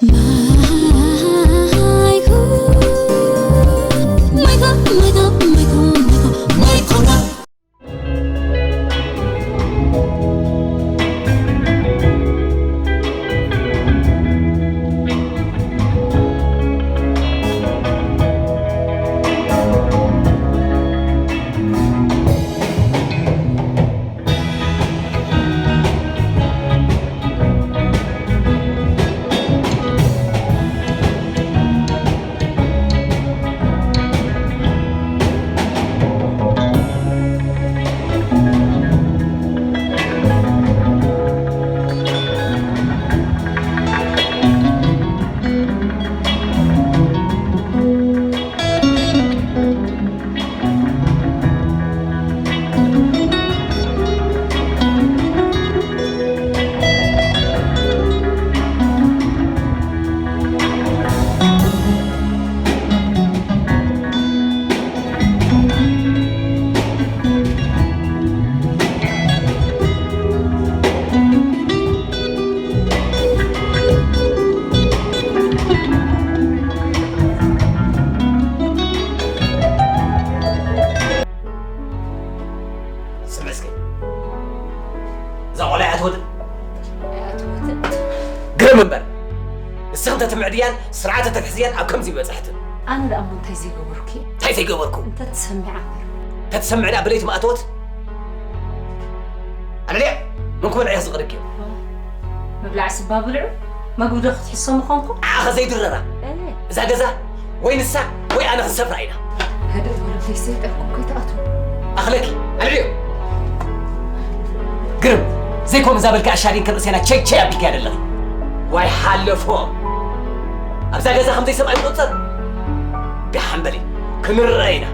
ማይኮ፣ ማይኮ፣ ማይኮ፣ ማይኮ፣ ማይኮ፣ ማይኮ። ስምዒ እስከ። እዛ ቆልዓ እያ ትወድእ። እያ ትወድእ። ግርም እምበር። ንስኺ እንተትምዕድያን ስርዓት እንተትሕዝያን ኣብ ከምዚ በጻሕትን። ኣነ ደኣ እሞ እንታይ ዘይገበርኩ እየ? እንታይ ዘይገበርኩ? እንተትሰምዓ እምበር። እንተትሰምዕ ደኣ ብለይቲ ምኣተወት። ኣነ ድኣ መን ክበልዕ እየ ዝቕርብ እየ? ምብላዕ ስባ ብልዑ፣ መግቢ ዶ ክትሕሶ ምኾንኩ? ንዓኸ ዘይድረራ። እህ። እዛ ገዛ ወይ ንሳ ወይ ኣነ ክንሰፍራ ኢና። ህድእ በሉ፣ ዘይሰይጠልኩም ከይትኣትዉ። ኣኽለኪ፣ ኣልዕዮ። ግርም፣ ዘይኮም እዛ በልካ ኣሻዲን ከም ርእሴና ቸይ ቸይ ኣቢልካ ያደለኺ። ዋይ ሓለፎ። ኣብዛ ገዛ ከም ዘይሰብኣይ ቁጽር። ደሓን በሊ፣ ክንረአ ኢና።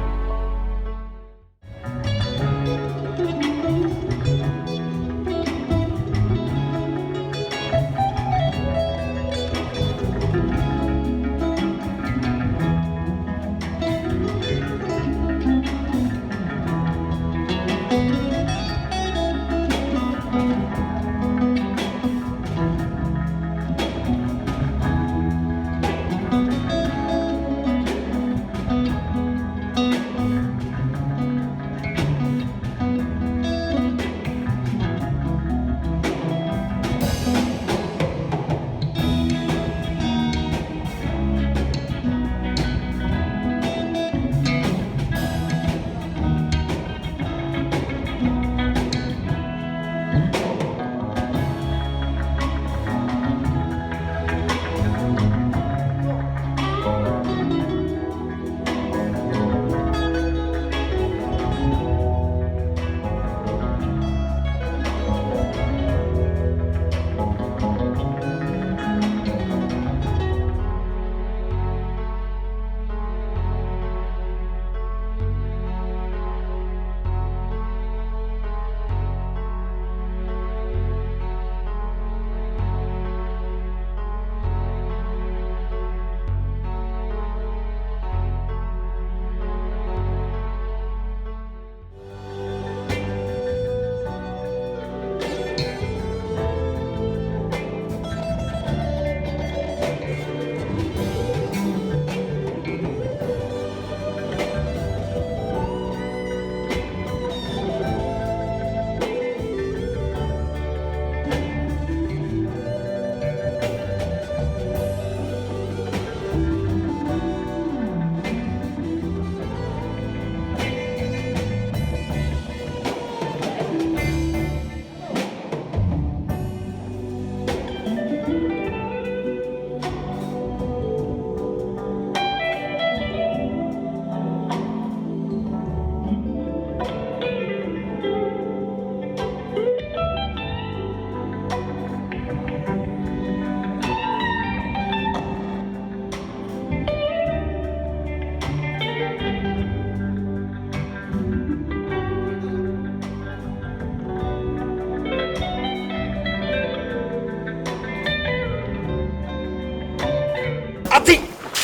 ኣቲ፣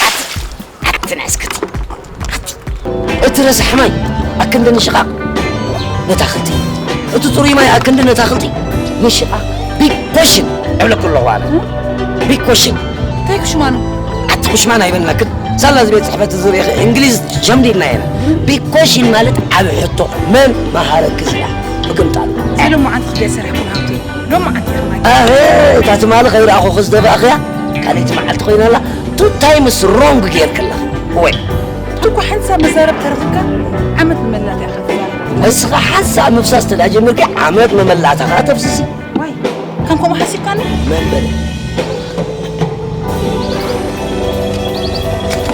ኣቲ፣ ኣቲ ናይ እስከቲ፣ ኣቲ። እቲ ረሳሕ ማይ ኣክንዲ ንሽቓቕ ነታ ክልቲ፣ እቲ ጽሩይ ማይ ኣክንዲ ነታ ክልቲ ንሽቓቕ። ቢግ ኮሽን እብለኩ ኣለኹ ኣነ። ቢግ ኮሽን። እንታይ ኩሽማኑ? ኣቲ ኩሽማን ኣይበልናክን። ሳላ እዚ ቤት ፅሕፈት እዚ ርኢኺ እንግሊዝ ሸምዲድና ኢና። ቢግ ኮሽን ማለት ዓቢ ሕቶ፣ መን መሃረኪ እዚኣ? ብቅምጣሉ። ሎማዓንቲ ክደይ ሰሪሕኩም ሃብቲ? ሎማዓንቲ ኢኹም ኣይ ኣህ፣ እታ ትማሊ ከይረኣኹኺ ዝደፋእኽያ ካልኣይቲ መዓልቲ ኮይና ኣላ። ቱ ታይምስ ሮንግ ጌርክላ። ወይ እኮ ሓንሳብ መዛረብ ተረኺብካ ዓመት ንመላእ እያ ክትዛረብ። እስኻ ሓንሳብ ምፍሳስ ተዳ ጀሚርኪ ዓመት መመላእታ ከዓ ተፍስሲ። ዋይ ከም ከምኡ ሓሲብካኒ? መን በለ?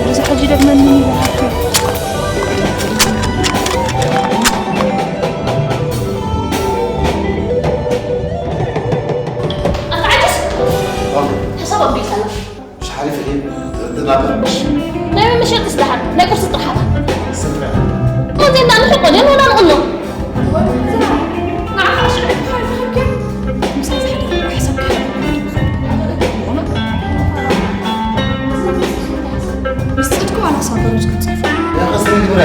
እዚ ሕጂ ደግመኒ ይበሃልካ። ኣታ ዓጅስ ሕሳብ ኣቢልካና። ሻሓሪፍ እየ ትናበር ምሽ ናይ መመሸጥስ ደሓን ናይ ቁርሲ ጥራሕ ኣታ ስፍራ ከምዚ እንዳ ንሕቆ ደን ወላ ንቕኖ ምስ ጽድቁ ዋላ ሳፈሮች ክትጽፉ ያኸስን ግብራ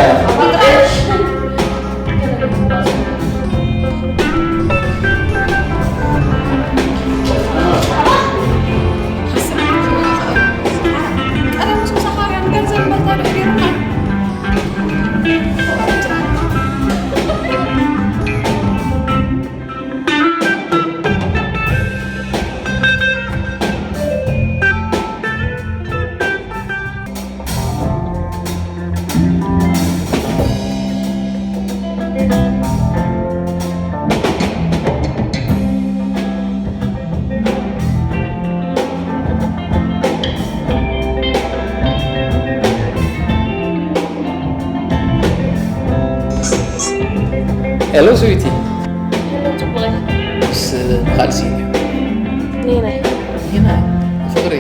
ሄሎ ስዊቲ። ሄሎ ጽቡቐይ። ስ ንኻልሲ እዩ። ነይናይ። ይና ፍቕሪ።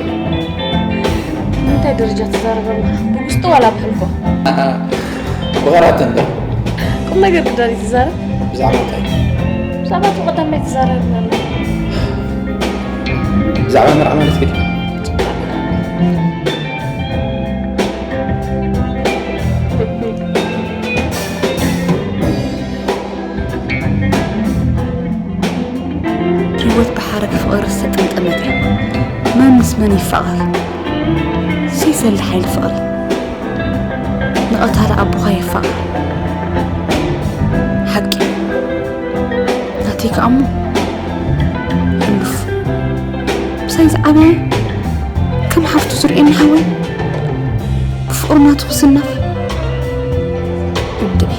እንታይ ደረጃ ትዛረብ ኣለኻ? ብውስጢ ዋላ ብሕልኮ? ብቐራት እንዳ። ቁም ነገር ድዳሊ ትዛረብ? ብዛዕባ እንታይ? ብዛዕባ እቲ ቀዳማይ ትዛረብ ነላ። ብዛዕባ መርዓ ማለት ግዲ። ህይወት ብሓረግ ፍቕሪ ዝተጠምጠመት እያ። መን ምስ መን ይፋቐር? ዘይዘሊ ሓይሊ ፍቕሪ። ንቐታሊ ኣቦኻ የፋቕር። ሓቂ። ናተይ ከኣ እሞ ሕሉፍ። ምሳይ ዝዓበየ ከም ሓፍቱ ዝርእየኒ ሓወይ ብፍቕሩ ናቱ ክስነፍ ይብድእ።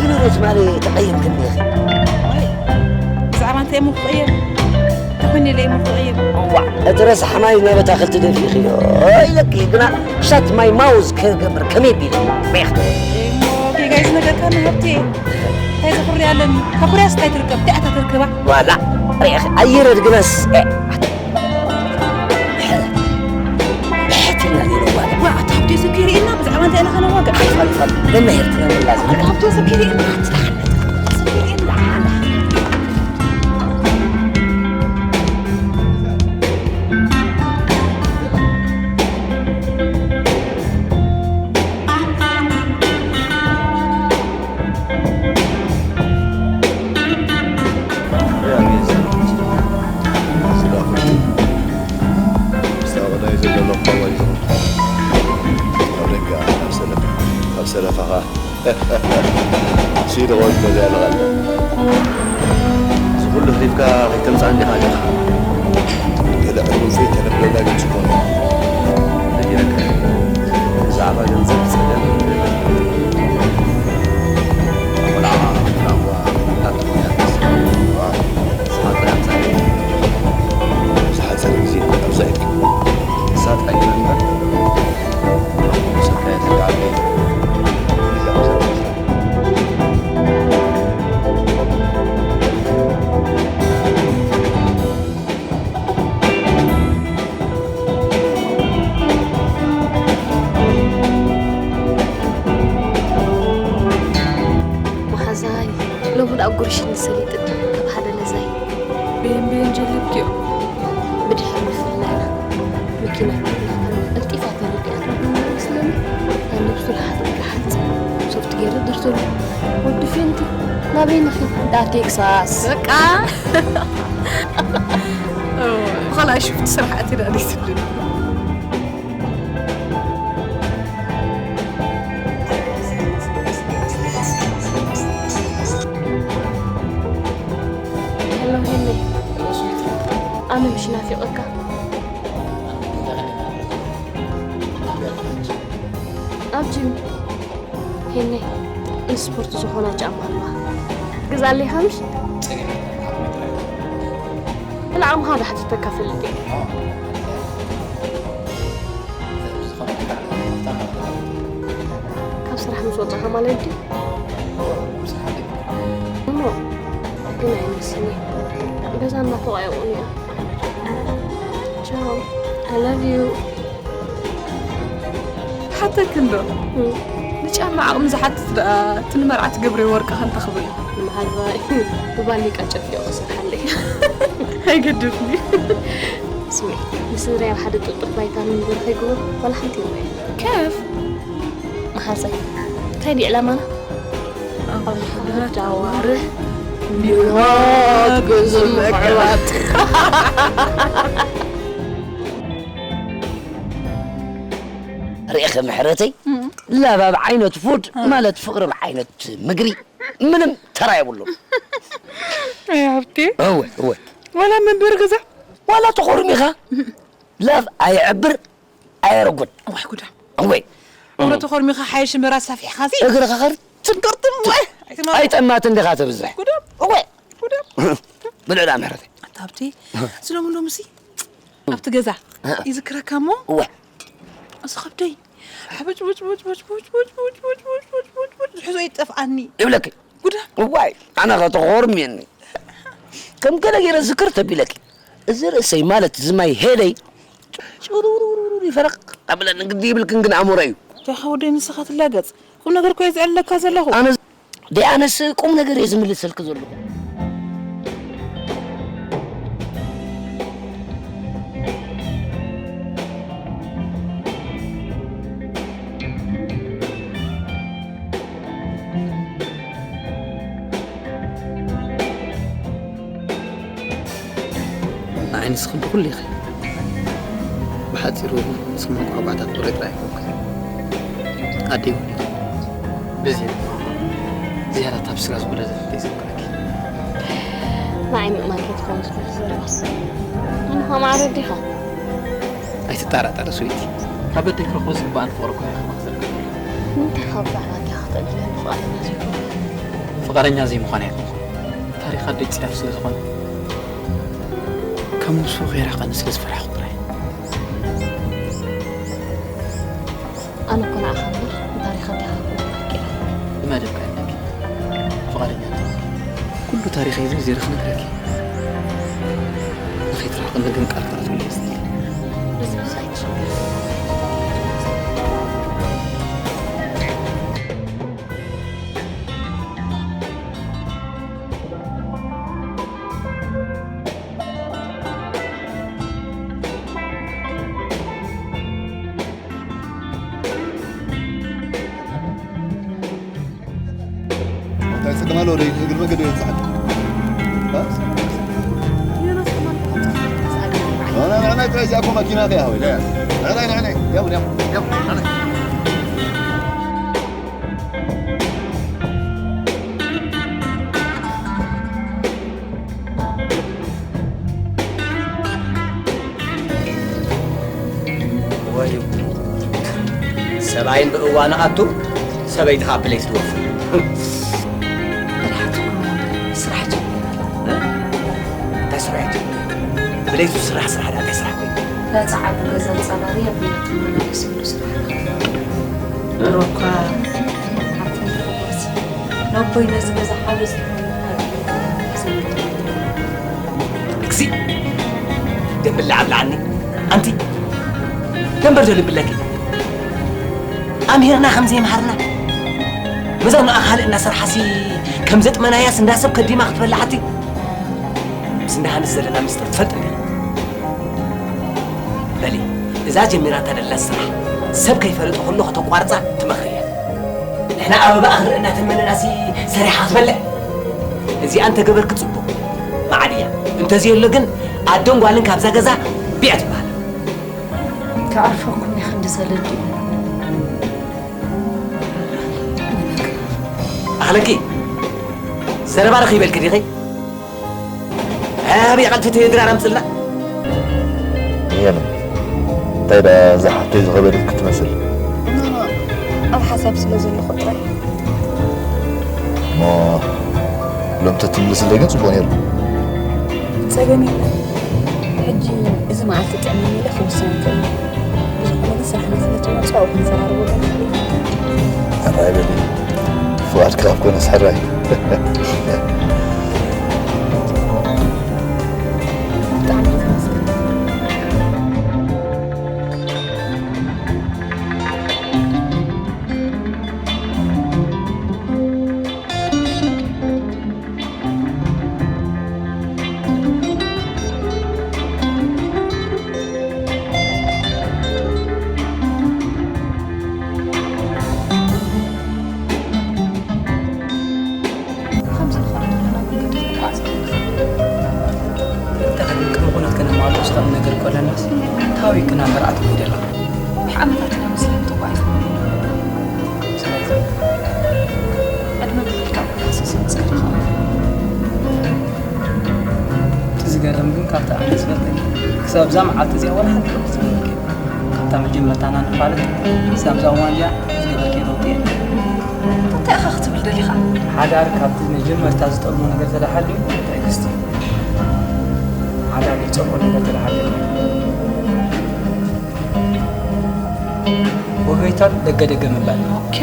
ኢሉ ትማሊ ተቐይምክኒ ኢኺ። ብዛዕባ እንታይ እሞ ክቕየር? እንታይ ኮይነ ኢለ እሞ ክቕየር? እዋእ፣ እቲ ረሳሕ ማይ ነበታ ክልተ ደፊእኽዮ ኢለኪ፣ ግና ሻት ማይ ማውዝ ክገብር ከመይ ቢለ? ሪኢኽ? እሞ ጌጋይ ዝነገርካኒ ሃብቴ፣ እንታይ ዘፍሪ ኣለኒ? ካብ ፍርያስ እንታይ ትርከብ? እንታይ ኣታ ትርከባ? ዋላ፣ ሪኢኽ፣ ኣየረድ ግናስ፣ እ፣ ኣቲ ብሕቲ ኢና ንዋጋእ። ዋ፣ ኣታ ሃብቴ ሰብ ከይርእየና ብዛዕባ እንታይ ኢና ከነዋግእ? ኣይፋል፣ ፋል፣ መማሂርትና ንላዘብ። ኣታ ሃብቴ ሰብ ከይርእየና ጽናሕ። ሰብ ከይርእየና። ኣብ ሰለፋኻ ሲዲ ኾይት መዚያ ኣለኻ። እዚ ኩሉ ህሊፍካ ከይተምጽኣኒ ኢኻ ኣለኻ። ገለ ዕሩም ዘይተረድረና ግን ጽቡቕ ነው። ነጊረካ። ብዛዕባ ገንዘብ ጸገም የለን። ቆልዓ፣ ቆልዓ፣ ቆልዓ፣ ቆልዓ፣ ቆልዓ፣ ቆልዓ፣ ቆልዓ፣ ቆልዓ፣ ዝሓጸረ ግዜ ኣብዛ ኢድካ። ሳጣ ይመንበር። መሓዛይ ሎሚ ደኣ ጉርሽኒ ሰሊጥኒ ካብ ሓደ ለዛይ። በየን በየን ጀለብኪዮ? ብድሕሪ ምፍልላይና መኪና ቀልጢፋ ተረዲኣትኒ መስለኒ። ኣነ ነብሱ ልሓጥ ልሓጥ ሶፍት ገይረ ደርሰሉ። ወዲ ፌንቲ ናበይ ንኺ? እንዳ ቴክሳስ። በቃ። ብኻልኣይ ሽፍቲ ስራሕ ኣቲና ደይትብልን። ሄሎ ሄኒ፣ ኣነ ምሽ ናፊቐካ። ኣብ ጂም ሄኒ፣ ንስፖርት ዝኾና ጫማ ኣለዋ። ግዛለይ ሃምሽ? ብልዓምኻ ዶ ሓቲተካ ፈልጥ እየ። ካብ ስራሕ ምስ ወጻኻ ማለት ድዩ? እሞ ግን ኣይመስልን'ዩ። ገዛ እናተቋየቑ እዮም። ቻው፣ I love you። ሓተክን ዶ? እም። ንጫማ ዓቕሚ ዝሓትት ደኣ፣ እቲ ንመርዓ ትገብርዮ ወርቂ ከንታ ክብል። ምናልባት ብባሊቃ ጨፊቑ ክሰርሓለይ። ኣይገድፍን እዩ። ስምዒ፣ ንስድራይ ኣብ ሓደ ጥጥፍ ቫይታሚን ገይሩ ከይግበሩ ዋላ ሓንቲ የብለይን። ከፍ። መሓዛይ፣ እንታይ ድዩ ዕላማና? ኣብ ሕድረት ኣዋርሕ ኒውዮርክ ዝምዕዋት። ርኢኺ ምሕረተይ? እም። ላቭ ኣብ ዓይነት ፉድ እም። ማለት ፍቕሪ ኣብ ዓይነት ምግሪ ምንም ተራ የብሉን። ኣይ ሃብቴ። እወ፣ እወ። ዋላ መንበሪ ገዛ? ዋላ ተኾርሚኻ? ላቭ ኣየዕብር፣ ኣየረጉድ። እዋይ ጉዳም። እወ። እግረ ተኾርሚኻ ሓይሽ ምራት ሳፊሕኻ ሲ? እግርኻ ኸር ትንቅርጥም ወይ? ኣይትማ-፣ ኣይጠማትን ዲኻ ተብዝሕ? ጉዳም። እወ። ጉዳም። ብልዕዳ ምሕረተይ። ኣታ ሃብቴ፣ ዝሎም ሎምሲ ኣብቲ ገዛ ይዝክረካ እሞ? እወ። እዚ ከብደይ። ሕቡጭ፣ ቡጭ፣ ቡጭ፣ ዝሕዞ ይጠፍኣኒ። ይብለኪ። ጉዳ። እዋይ፣ ኣነ ኸ ተኾርምየኒ። ከም ገለ ገይረ ዝክር ተቢለኪ። እዚ ርእሰይ ማለት እዚ ማይ ሄደይ ጭሩሩሩሩ ይፈረቕ ኣብለኒ ግዲ ይብልክን ግን ኣእምሮ እዩ። እንታይ ኸ ወደይ ንስኻ ትላገጽ? ቁም ነገር እኮ እየ ዝዕለካ ዘለኹ። ኣነ ደይ ኣነስ ቁም ነገር እየ ዝምልሰልኪ ዘለኹ። ንዓይ ንስኺ ብኹሉ ኢኺ። ብሓጺሩ ንስኺ መንቋዕቋዕታ ጥሩይ ጥራይ ኣይኮንክን። ኣደይ እውን ኢኺ። በዚ ዝያዳ ካብ ስጋ ዝወለደ ዘይዘክረኪ። ንዓይ ምእማን ከይትኸውን ትኽእል ዘለዋ። ኣነ ኸማዕረ ዲኻ? ኣይትጠራጠሪ ስዊቲ። ካብ ኣደይ ክረኽቦ ዝግባኣኒ ፍቕሪ እኮ ኢኺ መኽዘልካ። ንምንታይ ካብ ብዛዕባ ኣዴኻ ክትዕድለኒ ፍቓደኛ ዘይኮንኩ? ፍቓደኛ ዘይምዃን ኣይኮንኩን። ታሪኽ ኣደይ ጸያፍ ስለ ዝኾነ፣ ካብ ንሱ ከይራቐኒ ስለ ዝፈራሕኩ ጥራይ። ኣነ እኮ ንዓኻ እምበር ንታሪኽ ኣዴኻ ኣይኮንኩን ኣፍቂረ። ብመደብካ ኣለኪ። ፍቓደኛ እንተኾንኪ፣ ኩሉ ታሪኸይ ዘርዚረ ክነግረኪ። ንኸይትርሕቕኒ ግን ቃል ክትኣትውለይ እየ ዝደሊ። እዚ ምስ ኣይትሸገር። እንታይ ጸገም ኣለዎ? ደይ እግሪ መገዲ የብጽሓካ። እ? ንዕናይ፣ ንዕናይ፣ ጥራይ እዚኣ እኮ መኪና እያ፣ ወይ፣ ያ። ንዕናይ፣ ንዕናይ፣ ያው፣ ያው፣ ያው፣ ንዕናይ። ወይ ሰብኣይን ብእዋኑ ኣቱ፣ ሰበይቲ ካብ ብለይቲ ትወፍር። ብልሓትኩም ስራሕ ጀሚራ። እ? እንታይ ስራሕ እዩ? ብለይቲ ዝስራሕ ስራሕ ደኣ እንታይ ስራሕ ኮይኑ? ነቲ ዓቢ ገዛ ኣንጻባሪ ኣብ ቤት ትመላለስ ይብሉ ስራሕ። ድሮ እኳ ሓብተይ ትሕጎስ። ነቦይ ነዚ ገዛ ሓገዝ ትኾኑ። ክሲ ደም ብላዕ ብላዓኒ። ኣንቲ ደንበር ዶ ልብለኪ? ኣምሂርና ከም ዘይምሃርና። በዛ ንኣ ካልእ እናሰርሓሲ ከም ዘጥመናያስ እንዳ ሰብ ከዲማ ክትበልዓቲ። ምስ እንዳ ሃንስ ዘለና ምስጢር ትፈልጥ እንዲኻ። በሊ፣ እዛ ጀሚራታ ደላ ስራሕ ሰብ ከይፈለጠ ከሎ ከተቋርጻ ትመኽርያ። ንሕና ኣበባ ኣኽርእ እናተመለላሲ ሰሪሓ ክትበልዕ። እዚኣ እንተገበርክ ጽቡቕ፣ መዓል እያ። እንተዘየሎ ግን ኣደን ጓልን ካብዛ ገዛ ቢዕ ትበሃል። ክዓርፈኩም እየ ክንዲ ዘለዲ። ኣኽለኪ፣ ዘረባ ረኺበልኪ ዲኺ? ኣበይ ቀልጢፍቲ ድራር ኣምጽልና? የለን። እንታይ ደኣ እዛ ሓፍተይ ዝኸበደት ክትመስል? ኣብ ሓሳብ ስለ ዘለኹ ጥራይ። እሞ ሎም ተትምልስለይ ግን ጽቡቕ ነይሩ። ጸገም የለን። ሕጂ እዚ መዓልቲ ጥዕና ኢለ ክውስን ይኽእል። ብዝኾነ ግን ስራሕና ስለ ትመርጾ ኣብኡ ክንዘራረበሉ ንኽእል ኢና። ሕራይ በሊ። ፍቓድኪ ካብ ኮነስ ሕራይ። ብጣዕሚ እየ ዘመስግን። እንተ ቅድሚ ኩነት ከነማልኦ ዝኽእል ነገር እኮ ኣለናስ፣ ታዊክና መርዓ ትብሎ ደላ። ብዓመታት ኢና ምስለን ተጓዒዝና። ስለዚ ዕድመ ብልካ ክሰሰ መፅከር ይኸውን። እቲ ዝገርም ግን ካብቲ ኣነ ዝፈልጠኒ ክሳብ እዛ መዓልቲ እዚኣ ዋላ ሓንቲ ለውጢ ዝገበርክዮ ካብታ መጀመርታና ንፋለጥ ክሳብ እዛ እዋን እዚኣ ዝገበርክዮ ለውጢ የለን። እንታይ ኢኻ ክትብል ደሊኻ? ሓዳር ካብቲ መጀመርታ ዝጠልሞ ነገር ተደሓልዩ ትዕግስቲ እዩ። ሓዳር ዝፀልኦ ነገር ተደሓልዩ ወገይታን ደገ ደገ ምባል። ኦኬ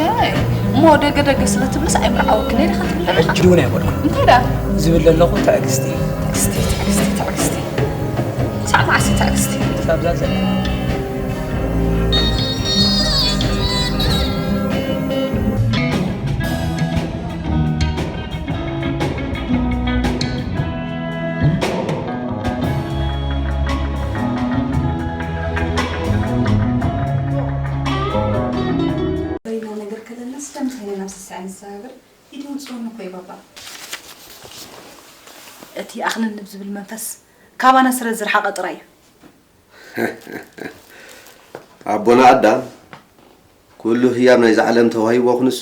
እሞ ደገ ደገ ስለ ትብልስ ኣይምርዓወክን ኢኻ ትብል ደሊኻ? ሕጂ እውን ኣይበልኩን። እንታይ ደኣ? ዝብል ዘለኹ ትዕግስቲ እዩ። ትዕግስቲ ትዕግስቲ ትዕግስቲ ሳዕ መዓስ እዩ ትዕግስቲ? ክሳብ እዛ ዘላ በይና ነገር ከለና ስለ ምንታይ ኢና ናብ ስስዐ ንሰጋገር? ኢድ ውፅኡኒ እኮ እዩ ባባ። እቲ ኣኽልኒ ብዝብል መንፈስ ካባና ስረ ዝረሓቐ ጥራይ እዩ። ኣቦና ኣዳም ኩሉ ህያብ ናይዛ ዓለም ተዋሂብዎ ክንሱ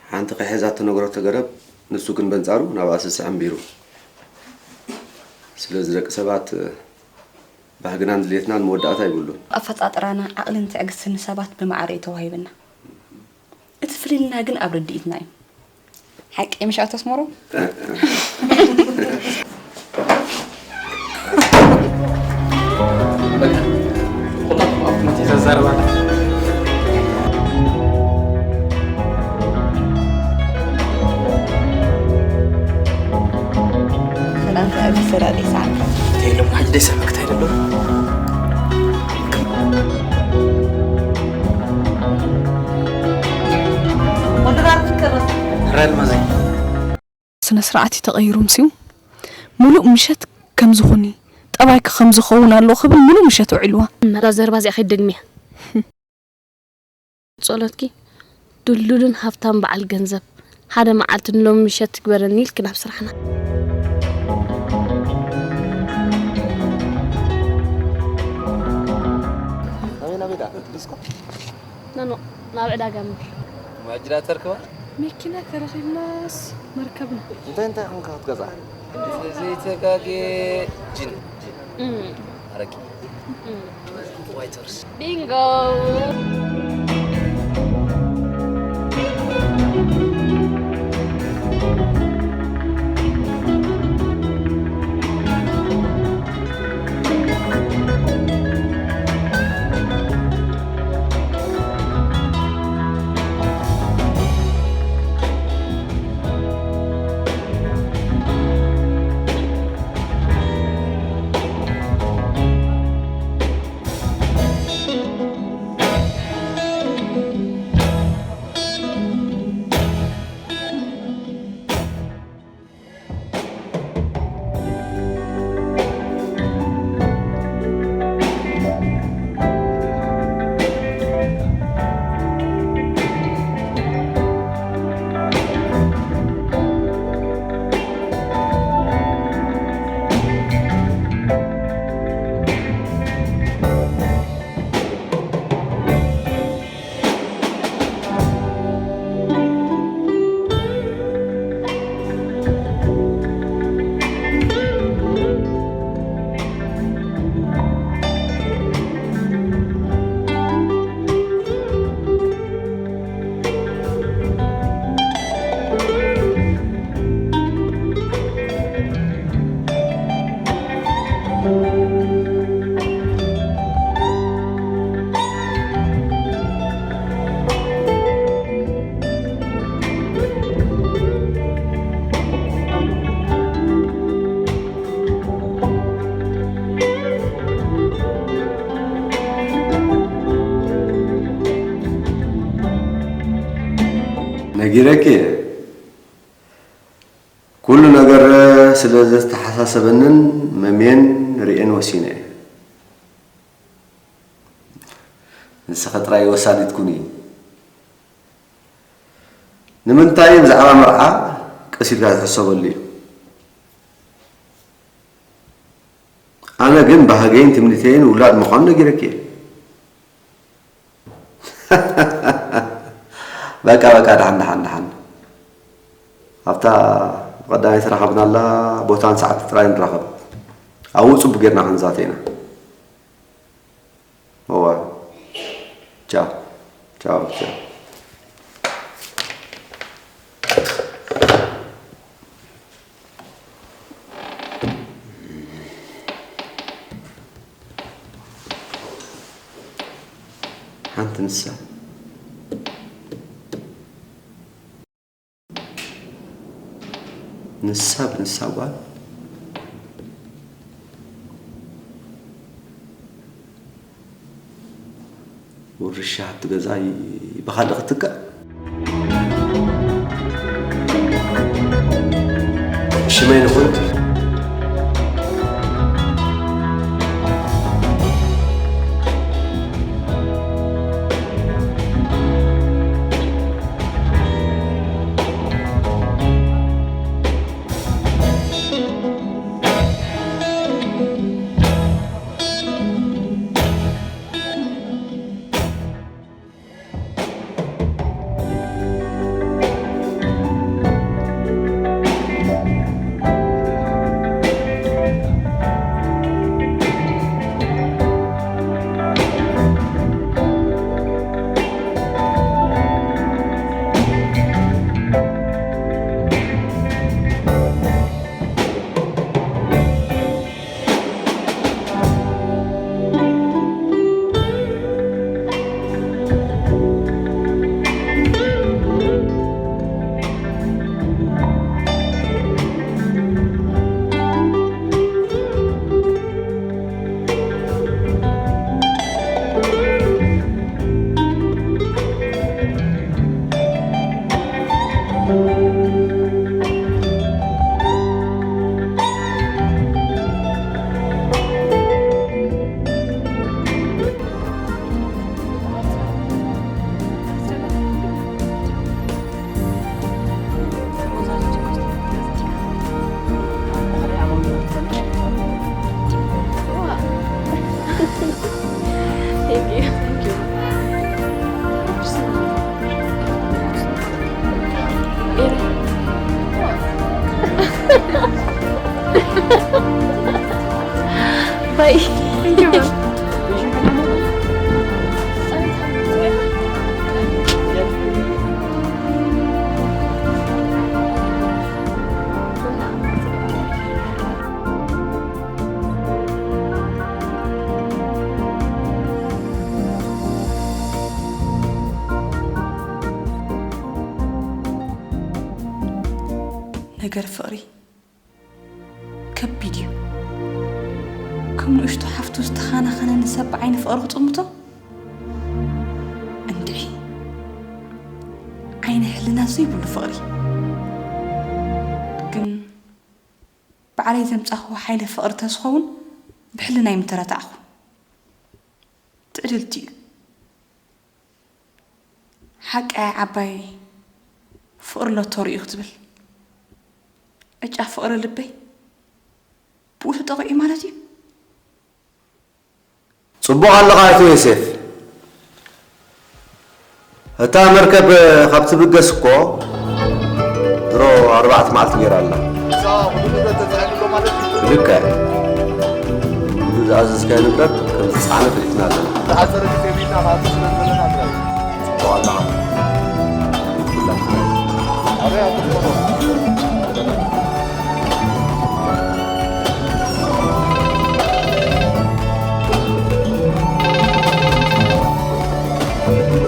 ሓንቲ ከይሐዛ ተነግረቶ ገረብ ንሱ ግን በንጻሩ ናብኣ ስስዐ ኣንቢሩ። ስለዚ ደቂ ሰባት ባህግናን ድሌትናን መወዳእታ ይብሉን። ኣፈጣጥራና ዓቕልን ትዕግስትን ንሰባት ብማዕረ እዩ ተዋሂብና። እቲ ፍልልይና ግን ኣብ ርድኢትና እዩ። ሓቂ ምሽ ኣቶ ኣስመሮም? ሰላም ፍቅር ሰላም ይስዓካ። ተይሎም ሓጅ ደይ ሰመክታይ ደሎ ወደራር ትቀረጽ ራል ማዘይ ስነ ስርዓት እዩ ተቐይሩ። ምስዩ ምሉእ ምሸት ከምዚ ኩኒ፣ ጠባይኪ ከምዚ ክኸውን ኣለዎ ክብል ምሉእ ምሸት ውዒልዋ። እዛ ዘረባ እዚኣ ከይትደግምያ። ጸሎትኪ ድልዱልን ሃብታም በዓል ገንዘብ ሓደ መዓልቲ ንሎሚ ምሸት ትግበረኒ ኢልኪ ናብ ስራሕና። ናበይ ናበይ ደኣ? ዲስኮ? ኖ ኖ ናብ ዕዳጋ ምድር። ማጅራት ተርክባ? መኪና ተረኺብናስ መርከብና። እንታይ እንታይ ኾንካ ክትገዝኣ? ዘይተጋጌ ጅን ጅን እም፣ ኣረቂ እም። ዋይት ሆርስ ቢንጎ። ይረኪ ኩሉ ነገር ስለ ዘተሓሳሰበንን መሜን ርእየን ወሲነ እየ። ንስኺ ጥራይ ወሳኒት ኩኒ። ንምንታይ ብዛዕባ መርዓ ቀስ ኢልካ ዝሕሰበሉ እዩ። ኣነ ግን ባህገይን ትምኒተይን ውላድ ምዃኑ ነጊረኪ እየ። በቃ በቃ፣ ደሓን ደሓን ደሓን። ኣብታ ብቐዳመይቲ ረኸብናላ ቦታን ሰዓት ጥራይ ንራኸብ። ኣብኡ ጽቡቕ ጌርና ክንዛተ ኢና። እዋ። ቻው። ቻው፣ ቻው። ሓንቲ ንሳ። ንሳ ብንሳ ጓል። ውርሻ ሃብቲ ገዛ ይ-፣ ብኻልእ ክትካእ። ሽመይ ንኹን። Thank you. Thank you. Bye. Thank you, ma'am. ነገር ፍቕሪ ከቢድ እዩ። ከም ንእሽቶ ሓፍቱ ዝተኻናኸነኒ ሰብ ብዓይኒ ፍቕሪ ክጥምቶ? እንድዒ። ዓይኒ ሕልና ዘይብሉ ፍቕሪ። ግን ባዕለይ ዘምጻኽዎ ሓይሊ ፍቕሪ ተዝኸውን ብሕልናይ ምተረታዕኹ። ትዕድልቲ እዩ። ሓቀይ ዓባይ ፍቕሪ ሎቶሪ እዩ ክትብል። ዕጫ ፍቕሪ ልበይ ብኡ ተጠቒዑ ማለት እዩ። ጽቡቕ ኣለኻ ኣቶ ዮሴፍ። እታ መርከብ ካብ ትብገስ እኮ ድሮ ኣርባዕተ መዓልቲ ገይራ ኣላ። እዛ ሙሉ ንብረት ተጻዒኑ ኣሎ ማለት እዩ። ልክዕ። ኩሉ ዝኣዘዝካዮ ንብረት ከም ዝተጻዕነ ፈሊጥና ኣለና። ዝሓጸረ ግዜ ቢልና ክኣቱ ስለ ዘለና ጥራይ እዩ። ጽቡቕ ኣለኻ። ኩላትና። ኣበይ ኣቶ ትፈርዶ?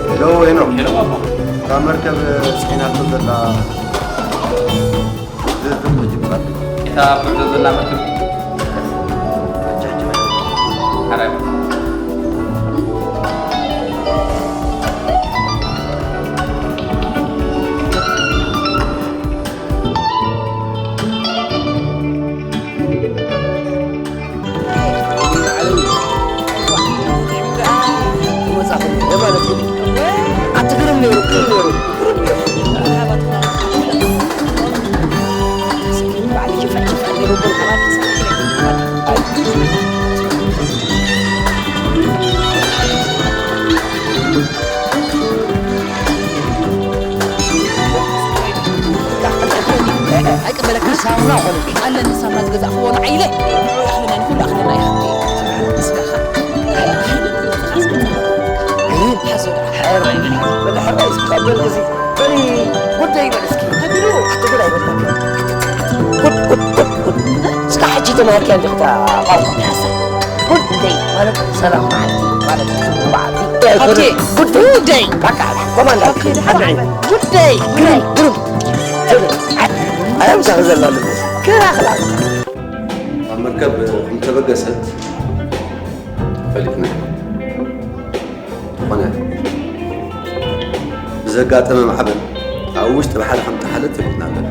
ሄሎ ሄኖክ። ሄሎ ባባ። እታ መርከብ ጽዒናቶ ዘላ ዝርዝር ሪፖርት ይምጻልኝ። እታ ኣብ መርዘ ዘላ መርከብ። ሓራይ። ሳሙና ኾነልኪ። ኣለኒ ሳሙና ዝገዛእክዎ ንዓይ ኢለ። ንዑ ኣኽለና፣ ንኹሉ ኣኽለና ይሓብቲ። ስጋኻ። ሓዞ ደኣ። ብድሕራይ ዝቀበል ግዜ በሊ ጉደይ በል እስኪ። ኣቢሉ። ኣቲ ጉድ ኣይበልካን። ጉድ፣ ጉድ፣ ጉድ፣ ጉድ። እስካ ሕጂ ተማሃርክያ እንዲኺ እታ ቋንቋ። ሓሳ። ጉደይ ማለት ሰላም መዓልቲ ማለት እዩ። በዓል። ሃብቴ። ጉደይ። ጉደይ። በቃ፣ ኮማንዳ። ሃብቴ፣ ደሓን። ጉደይ። ግርም፣ ግርም። ትብል። ኣይ፣ ኣይ፣ ምሳኺ ዘላ ኣለኩ። ክራኽላ። ኣብ መርከብ ከም ተበገሰት ፈሊጥና። ዝኾነ ብዘጋጠመ ማዕበል ኣብ ውሽጢ ባሕሪ ከም ጠሓለት ፈሊጥና ኣለና።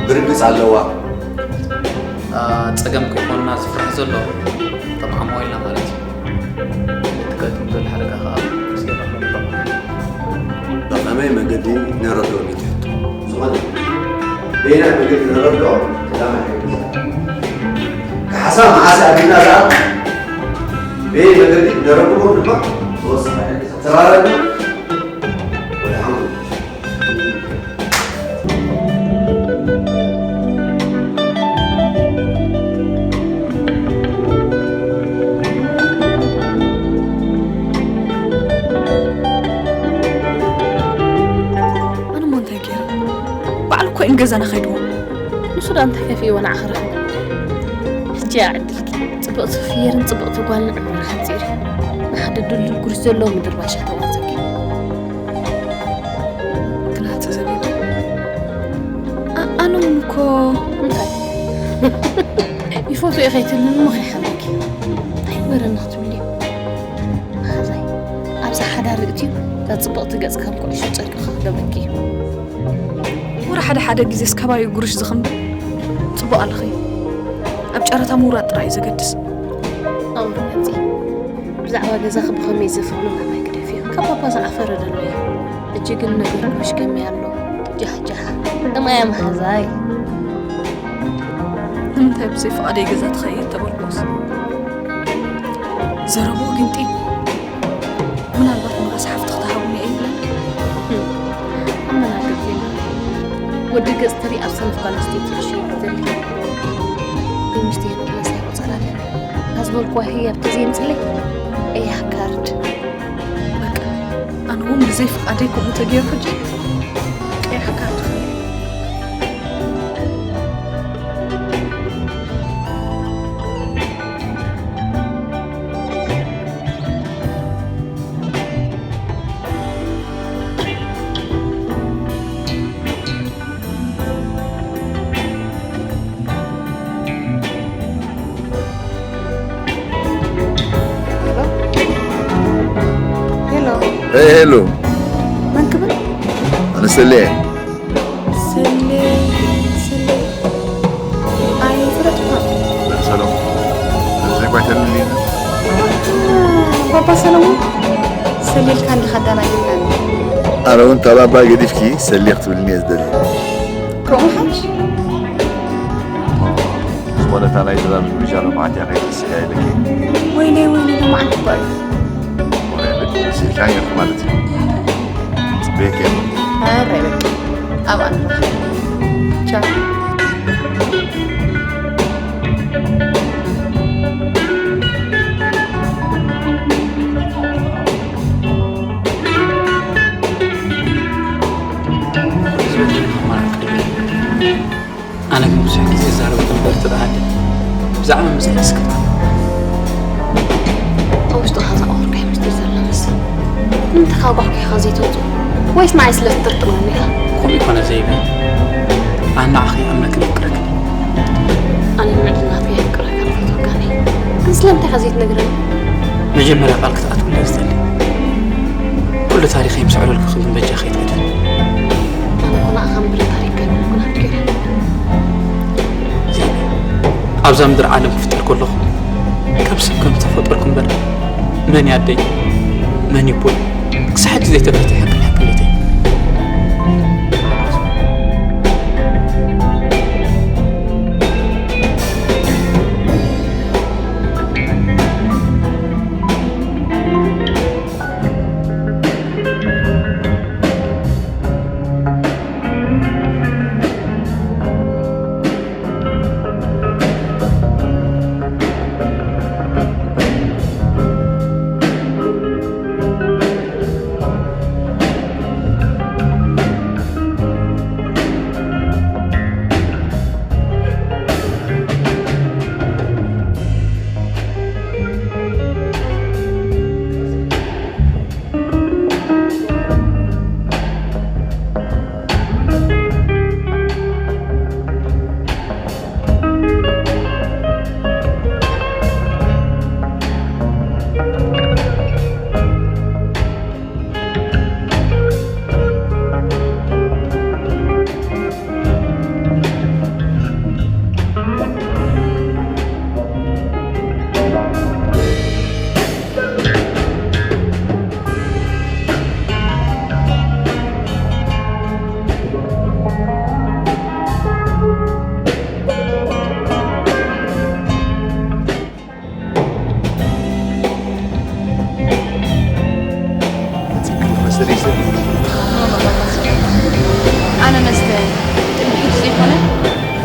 ብርግጽ ኣለዋ። ጸገም ከይኮንና ዝፍራሕ ዘሎ፣ ጠምዓሞ ኢልና ማለት እዩ። እቲ ከጋጥም ዘሎ ሓደጋ ከኣ ምስገና ብኸመይ መገዲ ነረድኦ እዩ እቲ ሕቶ። ዝኾነ በየናይ መገዲ ነረድኦ ቀዳማይ ሓገዝ። ካሕሳ መዓስ ኣቢልና ደኣ በየናይ መገዲ ነረድኦ ድማ ተወሳኺ ሓገዝ። ተራረድና ወደ ሓሙስ። ኣነ እሞ እንታይ ገይረ? ባዕሉ እኮ እዩ ንገዛና ከይድዎ። ንሱ ዳ እንታይ ከፊእዎ ንዓኺ ረኺቡ? ሕጂ እያ ዕድልኪ። ጽብቕቲ ፍየርን ጽብቕቲ ጓልን ዕምርኻ ኣንጺሩ። ንሓደ ድልዱል ጉርሽ ዘለዎ ምድርባሻ ተዋዘኪ። ግናት ዘቤት። ኣ-፣ ኣነ እውን እኮ እንታይ? ይፈትዎ እየ ከይትብልኒ እሞ ከይሓመኪ። ኣይግበረኒ ክትብልዮ። መሓዛይ፣ ኣብዚ ሓዳር እትዩ፣ እዛ ጽብቕቲ ገጽ ከም ኩዕሾ ጨርቂ ክገብረኪ እዩ። ወረ ሓደ ሓደ ግዜስ ከባቢ ጉርሽ ዝኽንብል ጽቡቕ ኣለኺ። ኣብ ጨረታ ምውራድ ጥራይ እዩ ዘገድስ። ኣውሪ ገጺ። ብዛዕባ ገዛኺ ብኸመይ ዘፍቕዶ ናባይ ግደፍዮ። ካብ ባባ ዝዓፈረ ደሎ እዩ። ሕጂ ግን ነገር ጉሽ ከመይ ኣሎ? ጃሕጃሕ። ጥማያ መሓዛይ። ንምንታይ ብዘይ ፍቓደይ ገዛ ትኸይድ ተበልኩስ? ዘረብኡ ግን ጢም። ምናልባት ምራስ ሓፍቲ ክትሃቡኒ እየ ይብለኒ። ህም። ኣመናገርቲ የለን። ወዲ ገጽ ትርኢ ኣብ ሰነፍ ጓል ኣንስተይቲ ክሽይን ዘድሊ። ግን ሚስቲ የብለስ ኣይቆጸራለን። ኣዝበልኩዋ ህያብ ተዘይምጽለይ፣ ቀያሕ ካርድ። በቃ፣ ኣነ እውን ብዘይ ፍቓደይ ከምኡ ተገይሩ ሕጂ ቀያሕ ካርድ ክብል። ሄሎ። ሄሎ። ሄይ፣ ሄሎ። መን ክብል? ኣነ ሰሌ እየ። ሰሌ፣ ሰሌ። ኣይፈለጥኩኻን። ሰላም። ዘጓይተልኒ። ባባ ሰለሙን፣ ሰሌ ኢልካ እንዲኻ ኣዳናጊርካኒ። ኣነ እውን እታ ባባ ገዲፍኪ ሰሌ ክትብልኒ እየ ዝደሊ። ከምኡ ሓይሽ። ዝኾነ እታ ናይ ድራር ግብዣ ሎማዓንቲ እያ ከይትስሕያ ኢለኪ። ወይለይ፣ ወይለይ፣ ሎማዓንቲ እኮ እዩ። ወረ፣ ኢልካ ነርኩ ማለት እዩ። ጽበየኪ እየ። ኧረ፣ በቃ፣ ኣብኣ ንራኸብ። ቻው። ኣነ ግን ብዙሕ ግዜ ዛረብኩ እምበር ትብሃለ ብዛዕባ ምሳይ ስክፍታ። ኣብ ውሽጥኻ ዝዓወርካዮ ምስጢር ዘሎ መስል። ንምንታይ ካብ ጓሕጒሕኻ ዘይተውፅኦ? ወይስ ንዓይ ስለ ትጥርጥረኒ ኢኻ? ከምኡ ይኮነ ዘይብል። ኣነ ንዓኺ ይኣምነክን የፍቅረክን። ኣነ ንምዕድል ናትካ የፍቅረካን እፈትወካን እየ። ግን ስለምንታይ ኢኻ ዘይትነግረኒ? መጀመርያ ቃል ክትኣትውለይ ዝደሊ። ኩሉ ታሪኸይ ምስ ኣዕለልኩ ግን በጃኺ ኣይትገድፍኒ። ኣነ እኮ ንዓኻ እምበር ታሪክ ኣይኮንኩን ሃብቲ ገይረ። ዘይኒ፣ ኣብዛ ምድሪ ዓለም ክፍጠር ከለኹ ከም ሰብ ከም ዝተፈጠርኩ እምበር መን እዩ ኣደይ መን እዩ ኣቦይ ክሳብ ሕጂ ዘይተፈትሐ ሕቅን ሕቅኒተይ።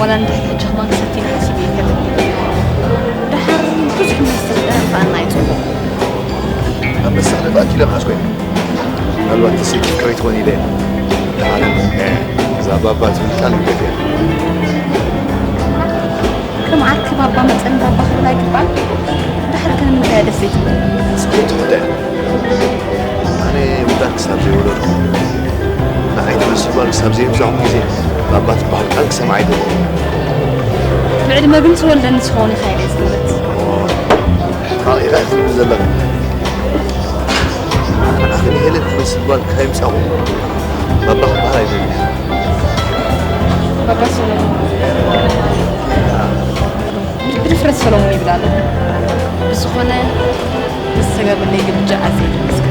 ዋላ እንድሕር ሕጂ ከማን ክሰቲ ንሓስብ እየ ከለኒ። ደሓር ብዙሕ መስተ ክዳርፋና እዩ ጽቡቕ። ኣብ መስተ ክነፍኣኪ ኢለ ምሓዝኮ እየ። ምናልባት ተሰይኪ ክረይ ትኾን ኢለ እየ። ደሓር እዛ ባባ ትብል ቃል ግደፍ እያ። ከም ዓርኪ ባባ መጸን ባባ ክብል ኣይግባን። ደሓር ከ ንምንታይ እያ ደስ ዘይትብል? ጽቡቕ ትብል እያ። ኣነ ውላድ ክሳብ ዘይወለድኩ፣ ንዓይ ትመስል ጓል ክሳብ ዘየብዛሕኩ ግዜ፣ ባባ ትበሃል ቃል ክሰምዓ ኣይደልን። ብዕድመ ግን ትወልደኒ ትኸውን ኢኻ ኢለ እየ ዝግምት። ሕማቕ ኢኻ ኢኺ ትብል ዘለኺ። ኣነ ግን ሄለን ትመስል ጓል ከየምጻኹ፣ ባባ ክበሃል ኣይደልን። ባባ ሰሎሞን። ብድፍረት ሰሎሞን ይብል ኣሎ። ብዝኾነ፣ ንዝተገብረለይ ግብጃ ኣዝየ የመስግን።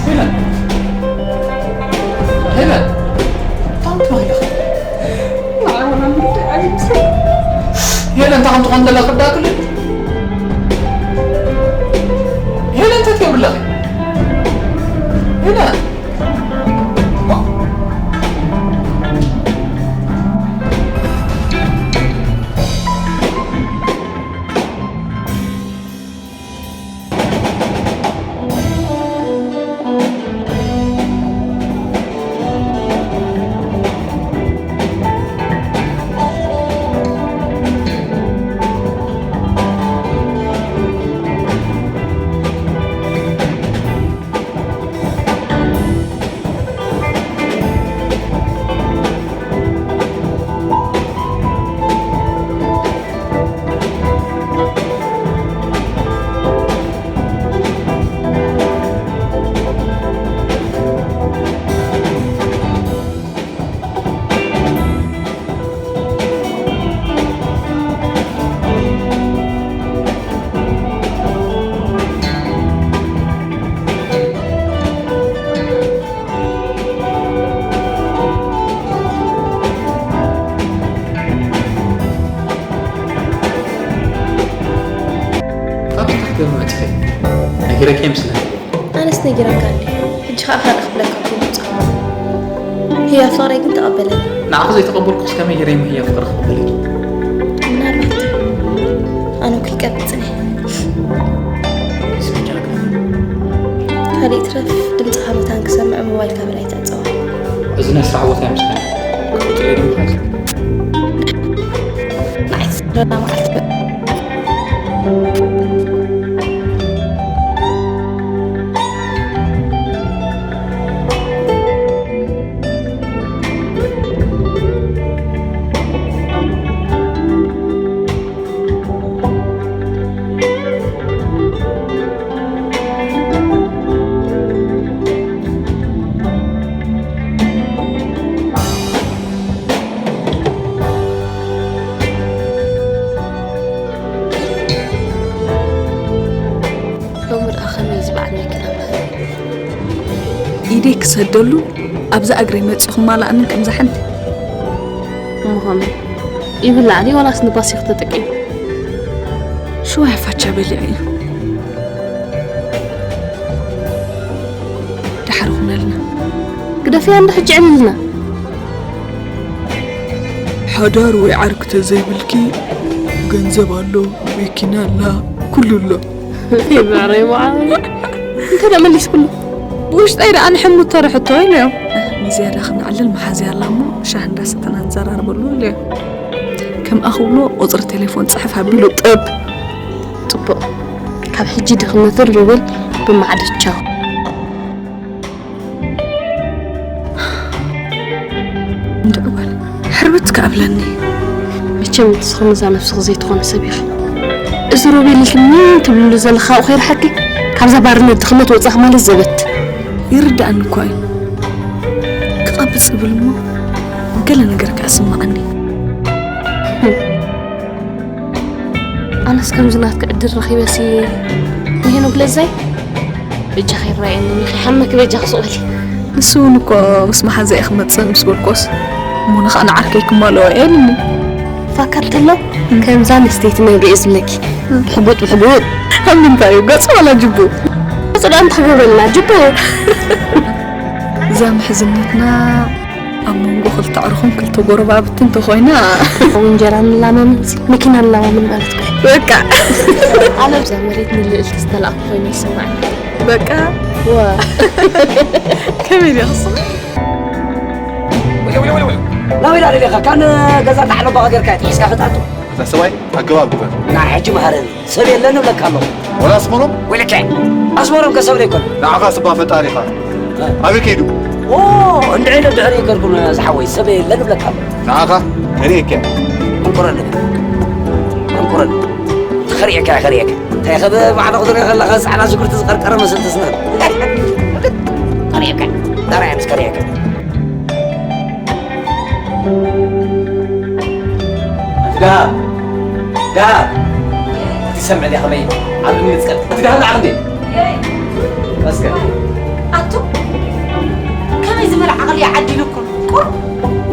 ሄለን! ሄለን! እንታይ ትበሃል ኢኻ? ንዓይ ወላ ንግዲ ኣይምስል። ሄለን እንታይ ከም ትኾን ዘላ ክርዳእክሊ? ሄለን እንታይ ትገብሪ ኣለኺ? ሄለን! ካብ ትሕቲ መጽሐ ነጊረኪ ይመስለኒ። ኣነስ ነጊረካ እንዴ? ሕጂ ኸኣ ካልእ ክብለካ እኮ ይመጽእ። ህያብ ፍቕረይ ግን ተቐበለኒ። ንዓኺ ዘይተቐበልኩስ ከመይ ገይረ እሞ ህያብ ፍቕሪ ክቕበለኪ? ምናልባት ኣነ እኮ ይቀብጽኒ። ስምጃ ካልእ ይትረፍ ድምጽኻ መታን ክሰምዕ ሞባይልካ በላይ ትዕጸዋ። እዚ ናይ ስራሕ ቦታ ይመስለኒ። ክቕጽል ኢሉ ምዃን። ንዓይ ትስረና መዓልቲ ሎሚ ደኣ ከመይ ዝበዓል መኪና ባህል? ኢደይ ክሰደሉ ኣብዛ እግረይ መጺኡ ክማላእንን ከምዛ ሓንቲ። እሞ ከመይ? ይብላዕ ድዩ ዋላስ ንባሲክ ተጠቂሙ? ሽዋ ፋቻ በሊዑ እዩ። ደሓር ኩነልና። ግደፍያ እንዶ ሕጂ ዕልልና። ሓዳር ወይ ዓርኪ ተዘይብልኪ፣ ገንዘብ ኣሎ፣ መኪና ኣላ፣ ኩሉ ኣሎ። ይብዕረይ መዓረይ። እንተ ደኣ መሊስኩሉ? ብውሽጠይ ደኣ ንሕምሉ ተርሕቶ ኢለዮም። ንዝያዳ ክንዕልል መሓዝያ ኣላ እሞ ሻሂ እንዳሰተና ንዘራረበሉ ኢለዮም። ከምኣ ክብሎ ቁጽሪ ቴሌፎን ጽሕፍ ኣቢሉ ጥብ። ጽቡቕ። ካብ ሕጂ ድኽነት ርብል ብማዕዶ ቻው። እንድዒ ጓል፣ ሕርብት ከኣብለኒ። መቸም ንስኺ ነዛ ነብስኺ ዘይትኾኒ ሰብ ኢኺ። እዚ ሮቤል ኢልኪ ምን ትብልሉ ዘለኺ ካብኡ ከይርሓቂ፣ ካብዛ ባርነት ድኽነት ወጻኺ ማለት ዘበት። ይርድኣኒ እኳ እዩ። ክቐብጽ እብል እሞ ገለ ነገር ከስምዓኒ። ኣነስ ከምዚ ናትኪ ዕድል ረኺበሲ ንሄኖክ ለዛይ በጃኺ ይረኣየኒ፣ ንኺሓመኪ በጃኺ ስቕ በሊ። ንሱ እውን እኮ ምስ መሓዛይ ክመጽእ ምስ በልኮስ፣ እሞ ንኻ ንዓርከይ ክማልኦ እየ ኢሉኒ። ፋካ እንተሎ ከምዛ ኣንስተይቲ ነብሪ እየ ዝብለኪ። ብሕቡጥ ብሕቡጥ። ኣብ ምንታይ እዩ? ገጹ ዋላ ጅቡ? ገጹ ደኣ እንታይ በልና? ጅቡ። እዛ ምሕዝነትና ኣብ መንጎ ክልተ ኣዕሩኽን ክልተ ጎረባብቲ እንተኾይና፣ እንጀራ ንላማምን መኪና ንላማምን ማለት እኮ እዩ። በቃ። ኣነ ኣብዛ መሬት ንልእልቲ ዝተላእኩ ኮይኑ ይስምዓኒ። በቃ። ዋ። ከመይ ድያ ክስምዕ? ናበይ ደኣ ደሊኻ? ካን ገዛ ጣዕሎ ባኻ ጌርካ እየ ትሒዝካ ክትኣቱ? እዛ ሰብኣይ ኣገባብ ግበር። ናይ ሕጂ መሃረኒ። ሰብ የለን እብለካ ኣለኹ። ወላ ኣስመሮም? ወይለከ፣ ኣስመሮም ከ ሰብ ዘይኮነ? ንዓኻ ስባ ፈጣሪኻ። ኣበይ ከይዱ? ኦ፣ እንድዒ ኢለ ድሕሪ ይከድኩ ዝሓወይ፣ ሰብ የለን እብለካ ኣለኹ። ንዓኻ ከርእየካ። ኣንቁረኒ። ኣንቁረኒ። ከርእየካ፣ ከርእየካ። እንታይ ከ ብማዕዶ ክትሪኦ ከለኻ ጻዕዳ ሽጉርቲ ዝቀርቀረ መሰል ትስነን። ከርእየካ። ዳርያ ምስ ከርእየካ። ኣንቲ ደሃብ፣ ደሃብ፣ ትሰምዕ ዲኻ ከመይ ኣብ እምኒ ትቀጥ? ኣንቲ ደሃብ ንዓኽ እንዴ? መስገን። ኣቱ፣ ከመይ ዝበለ ዓቕሊ እዩ ዓዲሉኩም? ቁሩብ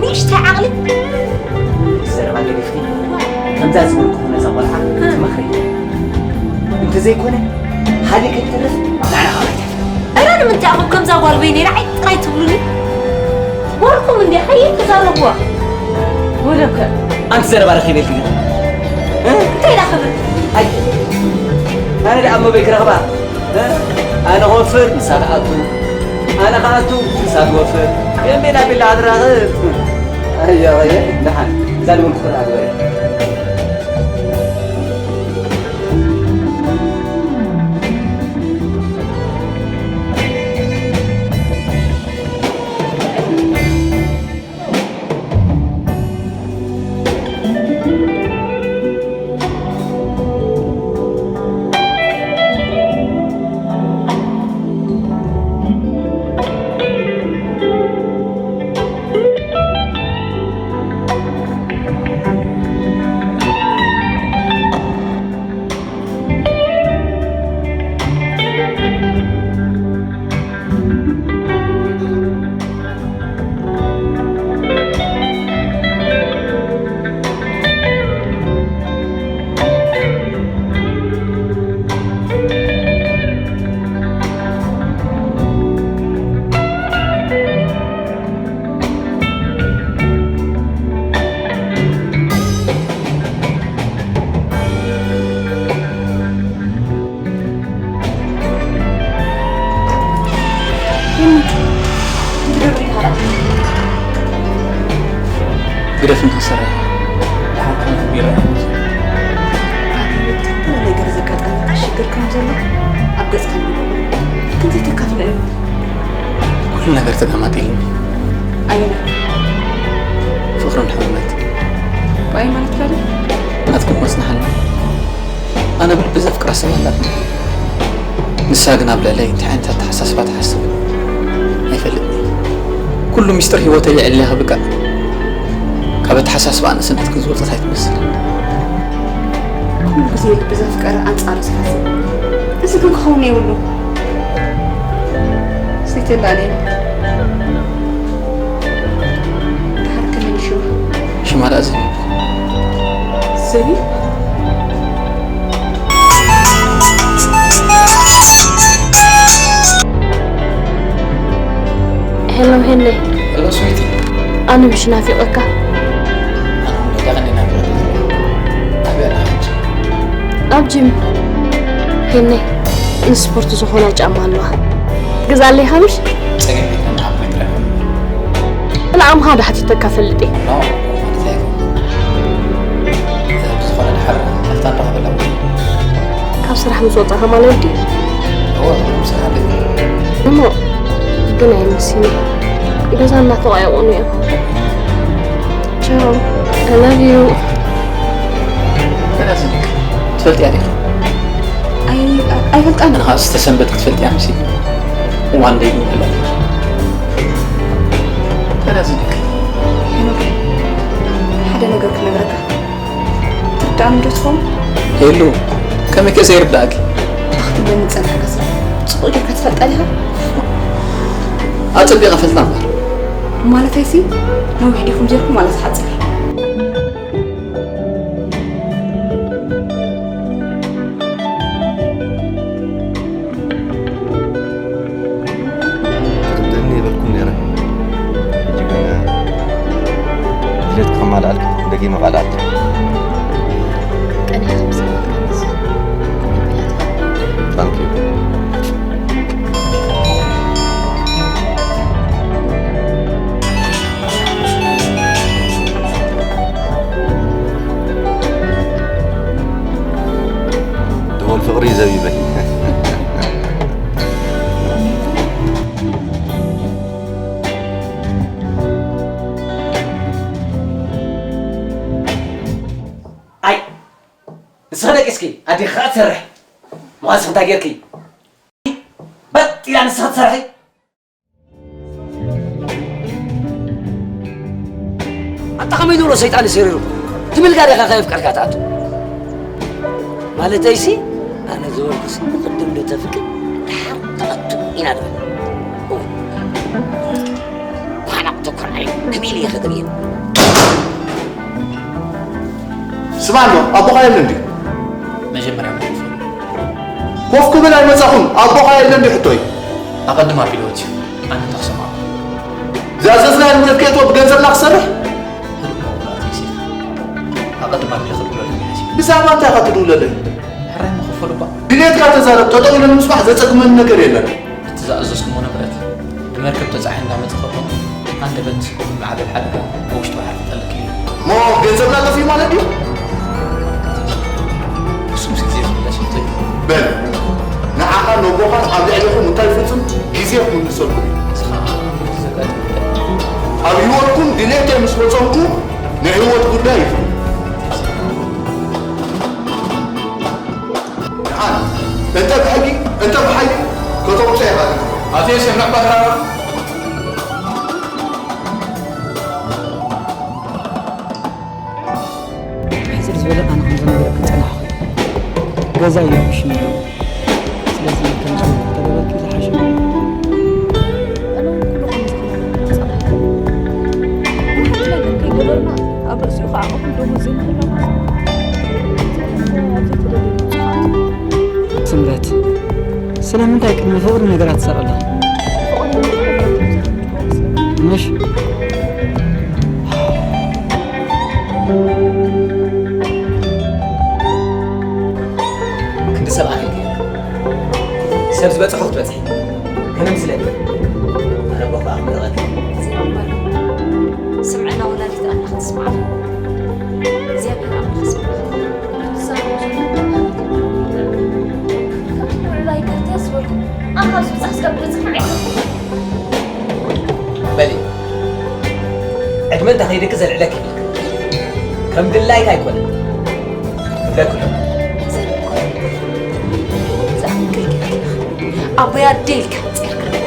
ንእሽተይ ዓቕሊ። ዘረባ ገዲፍኪ፣ ከምዛ ዝበልኩ ነዛ ቆልዓ ትመኽሪ። እንተዘይኮነ፣ ሃሊከ ይተርፍ፣ ንዓና ኸኣ ኣይተርፍ። እረ ንምንታይ ኢኹም ከምዛ ጓል በይነይ ንዓይ ጥራይ ትብሉኒ? ጓልኩም እንድያ፣ ሃየ ተዛረብዋ። ወለከ። ኣንቲ ዘረባ ረኺበልኪ ዲኺ? እ? እንታይ ኢላ ክብል? ኣይ፣ ኣነ ደኣ እሞ በይ ክረኽባ? እ? ኣነ ክወፍር፣ ንሳ ትኣቱ። ኣነ ክኣቱ፣ ንሳ ትወፍር። ከመይ ኣቢልና ክንራኸብ? ኣየ፣ ኣየ፣ ደሓን። እዛ ዝበልኩ ክርኣ ግበሪ። ግደፍ እንተሰርሕ ደሓን ከም ሕጉ ይረኣየኒ። ኣቤት፣ ኩሉ ነገር ዘጋጠመካ ሽግር ከም ዘሎ ኣብ ገጽካ ይንበብ። ክንደይ ተካፍለ እዩ? ኩሉ ነገር ተጋማጢልኒ። ኣየናይ? ፍቕርን ሕውነት። ብኣይ ማለት ካልእ? ናትኩም መጽናሕኒ። ኣነ ብልቢ ዘፍቅራ ሰብ ኣላትኒ። ንሳ ግን ኣብ ልዕለይ እንታይ ዓይነት ኣተሓሳስባ ትሓስብ ኣይፈልጥን እየ። ኩሉ ሚስጥር ህይወተይ የዕልያ ከብቅዕ፣ ካብ ኣተሓሳስባ ንእስነትክን ዝወጸት ኣይትመስል። ኩሉ ግዜ ልቢ ዘፍቀረ ኣንጻሩ ዝሓስብ። እዚ ግን ክኸውን የብሉን። ሰይተላኒ። ደሓር ከመይ ሽማ? ማራ ዘቢብ። ዘቢብ? ሄሎ ሄነይ፣ ሄሎ ስዊቲ። ኣነ ምሽ ናፊቐካ። ኣነ እውን በጃ ከንዲ ናፊቐኒ። ኣበይ ኣለኻ ሕጂ? ኣብ ጂም። ሄነይ፣ ንስፖርት ዝኾና ጫማ ኣለዋ። ግዛለይ ሃምሽ? ጸገም የለን፣ ኣብ ኮይት ረኸብ። ንዓምኻ ዶ ሓቲተካ ፈልጥ እየ? ኖ፣ ማለት ኣይኮን። ብዝኾነ ድሓር ካብታ ንራኸበላ እውን። ካብ ስራሕ ምስ ወጻኻ ማለት ድዩ? እወ፣ ምስ ስራሕ ቤት። እሞ ግን ኣይመስልኒ። ገዛ እናተቋየቑ እዮም። ቻው። I love you። ገና ስኒክ ትፈልጥያ ዲኻ? ኣይ ኣይፈልጣን። ንኻ ዝተሰንበት ክትፈልጥያ መሲል። ዋን ደይ ግን ፈለጥ። ገና ስኒክ ሄኖክ፣ ሓደ ነገር ክነግረካ። ትርዳእኒ ዶ ትኸውን? ሄሉ፣ ከመይ ከ ዘይርዳእኪ? ክትብለኒ ዝጸናሕካ ሰብ ጽቡቕ ጌርካ ትፈልጣ ዲኻ? ኣጸቢቐ ፈልጣ እምበር። ማለተይሲ ነዊሕ ዲኹም ጌርኩም ማለት ሓጺር። ክትብለኒ የበልኩን ነይረ። ሕጂ ግን ድሌትኪ ከማልኣልኪ ደጊመ ቃል ኣትየ። ቀኒኻ ምስ በልካንስ ተቐቢላትካ። Thank you። ደወል ፍቕሪ እዩ ዘቢበይ። ኣይ ንስኺ ደቂስኪ ኣዴኺ ከዓ ትሰርሕ። መዋስኺ እንታይ ጌርኪ? በጥ ኢላ ንስኺ ትሰርሒ። ኣታ ከመይ ዝበሎ ሰይጣን እዩ ሰሪሩ? ትምልጋ ዲኻ ከየፍቀርካ ትኣቱ? ማለተይሲ ኣነ ዝበልኩሲ ብቕድም ዶ ተፍቅድ ደሓር ተቐቱ ኢና ንብል። እወ። ኳና ተኮርዓኒ ክም ኢለ እየ ክድርየ። ስማዕ ኣሎ ኣቦኻ የለን ድዩ? መጀመርያ ኮፍ ኮፍ ክብል ኣይመጻኹን ኣቦኻ የለን ድዩ ሕቶይ? ኣቐድም ኣቢሉ ወፂኡ። ኣነ እንታይ ክሰምዖ? ዝኣዘዝናዮ ንብረት ከየእተወ ብገንዘብና ክሰርሕ? ህድሞ ብላዕቲ ዮሴፍ። ኣቐድም ኣቢሉ ክድውለሉ መሓሲ። ብዛዕባ እንታይ ኢኻ ትድውለለይ? ሕራይ ምኽፈሉ እባ። ድሌትካ ተዛረብ፣ ጠጠው ኢለ ንምስማዕ ዘጸግመኒ ነገር የለን። እቲ ዝኣዘዝኩሞ ንብረት ብመርከብ ተጻዒኑ እንዳመጸ ከሎ፣ ሃንደበት ማዕበል ሓለፈ፣ ብውሽጢ ባሕሪ ክጠልቅ ኢሉ። እሞ ገንዘብና ጠፊኡ ማለት ድዩ? እሱም ግዜ ዝምለስ ሕቶ እዩ። በል፣ ንዓኻን ነቦኻን ኣብ ልዕሌኹም እንታይ ይፍጽም ግዜ ክምልሰልኩም እዩ። ንስኻ እቲ ዘጋጥም ጉዳይ ኣብ ህይወትኩም ድሌተይ ምስ ፈጸምኩ ናይ ህይወት ጉዳይ እዩ። ንዓን እንተ ብሕጊ እንተ ብሓይሊ ከተውፅኦ ኢኻ። ኣቶ ዮሴፍ ናዕባ ተራራ። ሕጽር ዝበለ ኣነ ከም ዝነግረኪ ዝጸናሕኩ እዩ። ገዛ እዩ ሽም እዩ። ስለዚ ከምዚ ተገበርኪ ዝሓሸ እዩ። ኣነ እውን ኩሉ ከም ዝኽእል ጸናሕኩ። ግን ሓንቲ ነገር ከይገበርና ኣብ ርእሲኡ ከዓ እኹል ደሞዝ ዘይምህላው ኣብዚ ተደልዩ ጽፋት። ስምረት፣ ስለምንታይ ቅድሚ ፍቕሪ ነገራት ትሰርቕ ኣለኻ? ፍቕሪ ነገራት ትሰርቕ ኣለኻ? ምሽ? ክንዲ ሰብ ኣኺልኪ ሰብ ዝበጽሖ ክትበጽሒ ከመምስለኒ ኣነ ኣቦ ከዓ ክምረቐኪ። ስምዕና ወላዲት ኣምላኽ ትስምዓኻ። እግዚኣብሔር ኣምላኽ ይስምዓኻ። ውዕላይ ክልተ ዝበልኩ ኣምላኽ ዝብጻሕ ስጋብ ክበጽሕ መዓት በሊ ዕድመ እንተኸይድኪ ዘልዕለኪ ከም ድላይካ ኣይኮነን እብለኪ ኣለኹ። ዘርኮ ዝኣክል ገርካ ኣቦይ ኣደ ኢልካ ጸርክ ኣለኻ።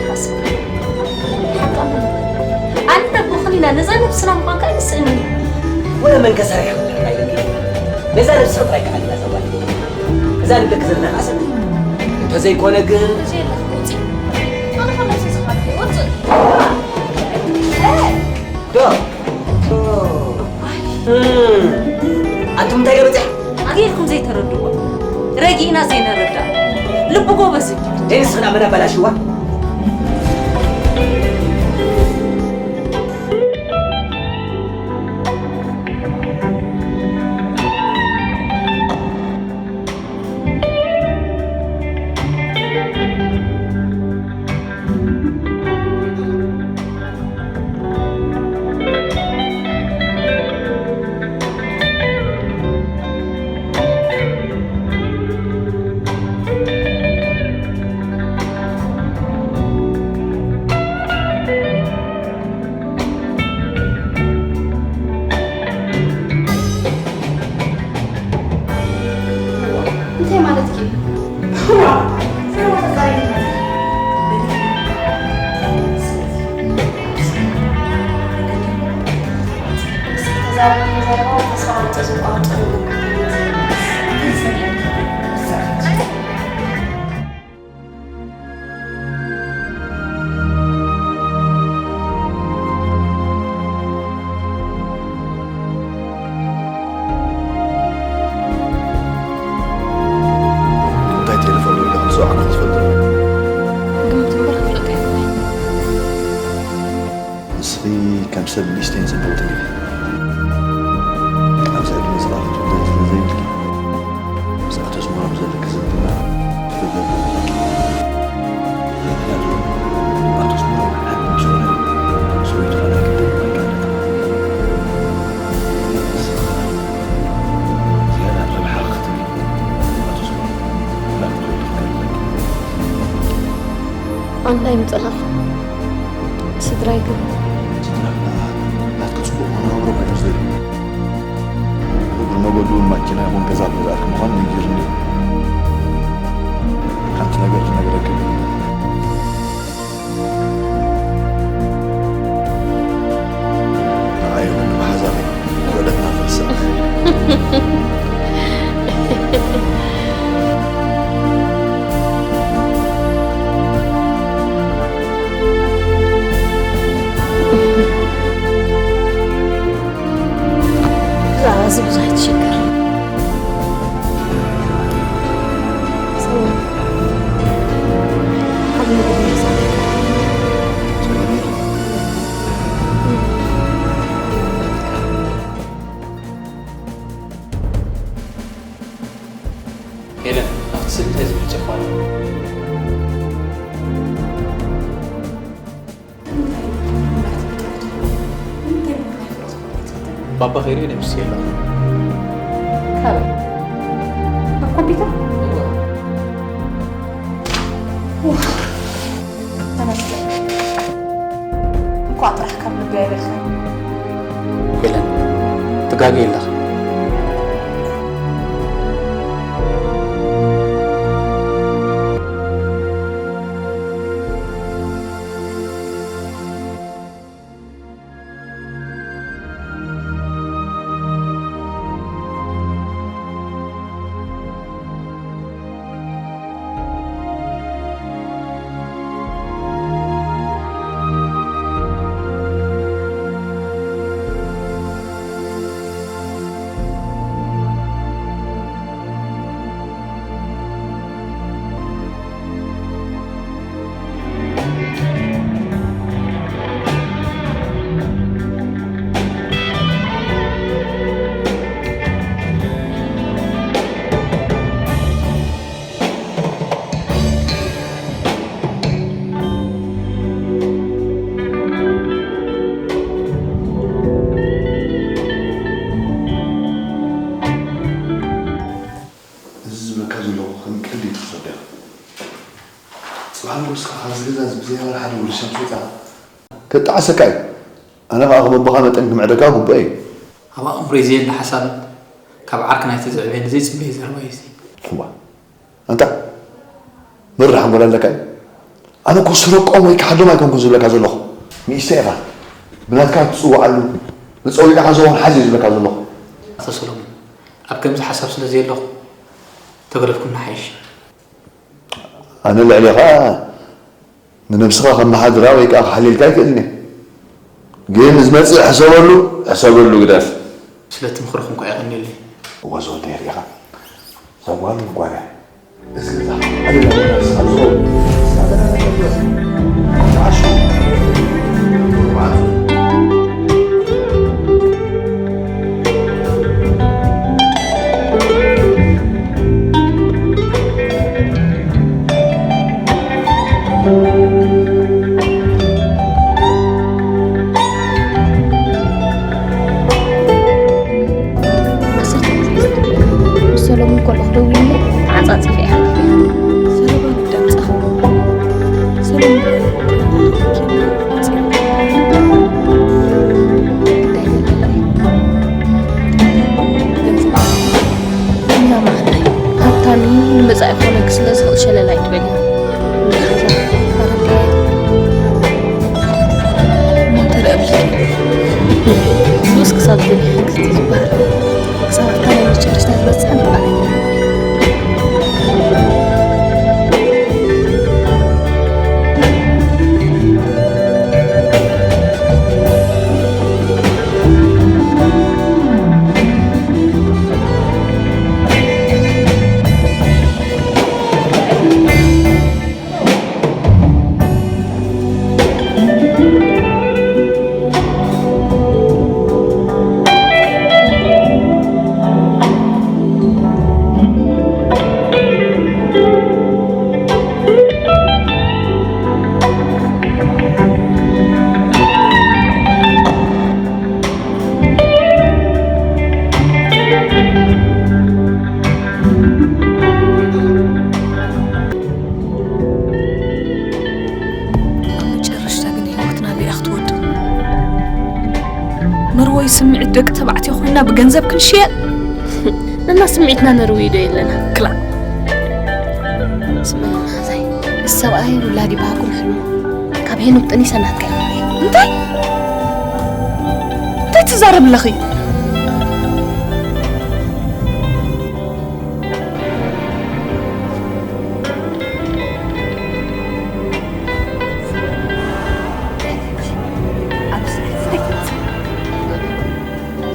ሓቂ ኣነ ኣቦኽን ኢና ነዛ ነብስና ምዃንካ ኣይመስእን እዩ። ወረ መንከ ሰሪሕ ክብለካ ኢለኪ ነዛ ነብስኻ ጥራይ ከዓልና ዘዋል እዛ ንብለኪ ዘለና ቃሰት እንተዘይኮነ ግን እዚ የለካ ውፅእ ኣነ ካብ ነብሲ ዝኻልፍ ውፅእ ዶ ሄንስ ኽና መን ኣበላሽዋ? እንታይ ማለት እዩ? እንታይ ቴሌፎን ኢልካ ክትጽውዓኒ ትፈልጥ? ግምት እምበር ክፍለጥ ኣይኽእልን። ንስኺ ከም ሰብ ንእሽተይን ጽብቕትን ኢኺ። ኣብዚ ዕድመ እዚ ኸኣ ክትውለዲ ስለ ዘይብልኪ፣ ምስ ኣቶ ኣስመሮም ዘለኪ ዝምድና ክትገብሪ ኣለኪ። ምኽንያቱ ኣቶ ኣስመሮም ዓቢ ምሸወረ ሰበይቱ ኻልኣይ ክትደግም ኣይከኣለትን። ንስኺ ኸኣ ዝያዳ ረብሓ ክትህቢ ኣቶ ኣስመሮም ላክትወዱ ክትከልለኪ። ኣንታይ ምጸላኹ? ስድራይ ግን? ስድራኻ ናትኪ ጽቡቕ መነባብሮ እኳ እዮም ዝደልዩ። እግሪ መገዱ እውን ማኪና ይኹን ገዛ ኣብ ገዛእኪ ምዃኑ ነጊሩኒ። ሓንቲ ነገር ክነግረኪ። ንዓይ እውን ብሓዛበይ ውዕለትና ንርስዕ። ብዛዕባ እዚ ብዙሕ ኣይትሽገር። ሰላም። ዓቢ ነገር እዩ ዝዛረብ። ሄለን፣ ኣብቲ ስእሊ እንታይ ዝብል ጽሑፍ ኣሎ? ባባ ኸይሩ ኢለ ምስ የላ። ካበይ? ኣብ ኮምፒውተር? ተመስገን። እንኳዕ ጥራሕ ካብ ልቢ ኣይበልካኒ። ሄለን፣ ትጋገ የለኻ። እዚ ዝብለካ ዘለኹ ከም ቀልዲ ትወስዶ ዲኻ? ጽባሕ ንግሆ ንስኻ ካብዚ ገዛ እዚ ብዘይ ኣባል ሓደ ወዲ ሻም ትወጽእ ኢኻ። ከጣዕሰካ እዩ። ኣነ ኸኣ ከም ኣቦኻ መጠን ክምዕደካ ግቡእ እዩ። ኣብ ኣእምሮይ ዘየለ ሓሳብን ካብ ዓርኪ ናይቲ ዘዕበየኒ ዘይጽበዮ ዘረባ እዩ እዚ። እዋ፣ ኣንታ መሪር ሓንጎል ኣለካ እዩ። ኣነ እኮ ስረቆም ወይ ክሓዶም ኣይኮንኩን ዝብለካ ዘለኹ። ንእሽተይ ኢኻ። ብናትካ ትጽውዓሉ፣ ንጸዊዕካ ዝኸውን ሓዝ እዩ ዝብለካ ዘለኹ። ኣቶ ሰሎሞን፣ ኣብ ከምዚ ሓሳብ ስለ ዘየለኹ ተገደፍኩ ንሓይሽ። ኣነ ልዕሌኻ ንነብስኻ ከመሓድራ ወይ ከኣ ክሓልየልካ ኣይክእልን እየ። ግን ንዝመጽእ ሕሰበሉ፣ ሕሰበሉ ግደፍ። ስለቲ ምኽርኹም ከኣ የቐንየለይ። እወ ዝወደይ ርኢኻ፣ እዛ ጓል ጓል እያ። ሰለሙን ከሎ ክደውልለይ ዓጻጺፈ እያ። ሰለሙን ደምጻ። ሰለሙን ሃብታሚ ንመጻኢ ክኾነኪ ስለ ዝኽእል ሸለል ኣይትበሊ። ሞተር እብሊ ሱስ ክሳብ ትንሕን ክስቲ ዝበሃል ክሳብ ኣብታ ናይ መጨረሽታ ዝበጽሐ ምዃን ኣይኮነን። ኣብ መጨረሽታ ግን ህይወትና በያ ክትወድቕ። መርወይ ስምዒት ደቂ ተባዕትዮ ኮይና ብገንዘብ ክንሽየጥ? ነና ስምዒትና ነርውይ ዶ የለና? ክላ። ስምዕና ማዛይ፣ ምስ ሰብኣይ ውላድ ይበሃኩም ሕልሙ። ካብ ሄኖክ ጠኒሰ ናትካ እየ። እንታይ? እንታይ ትዛረብ ኣለኺ?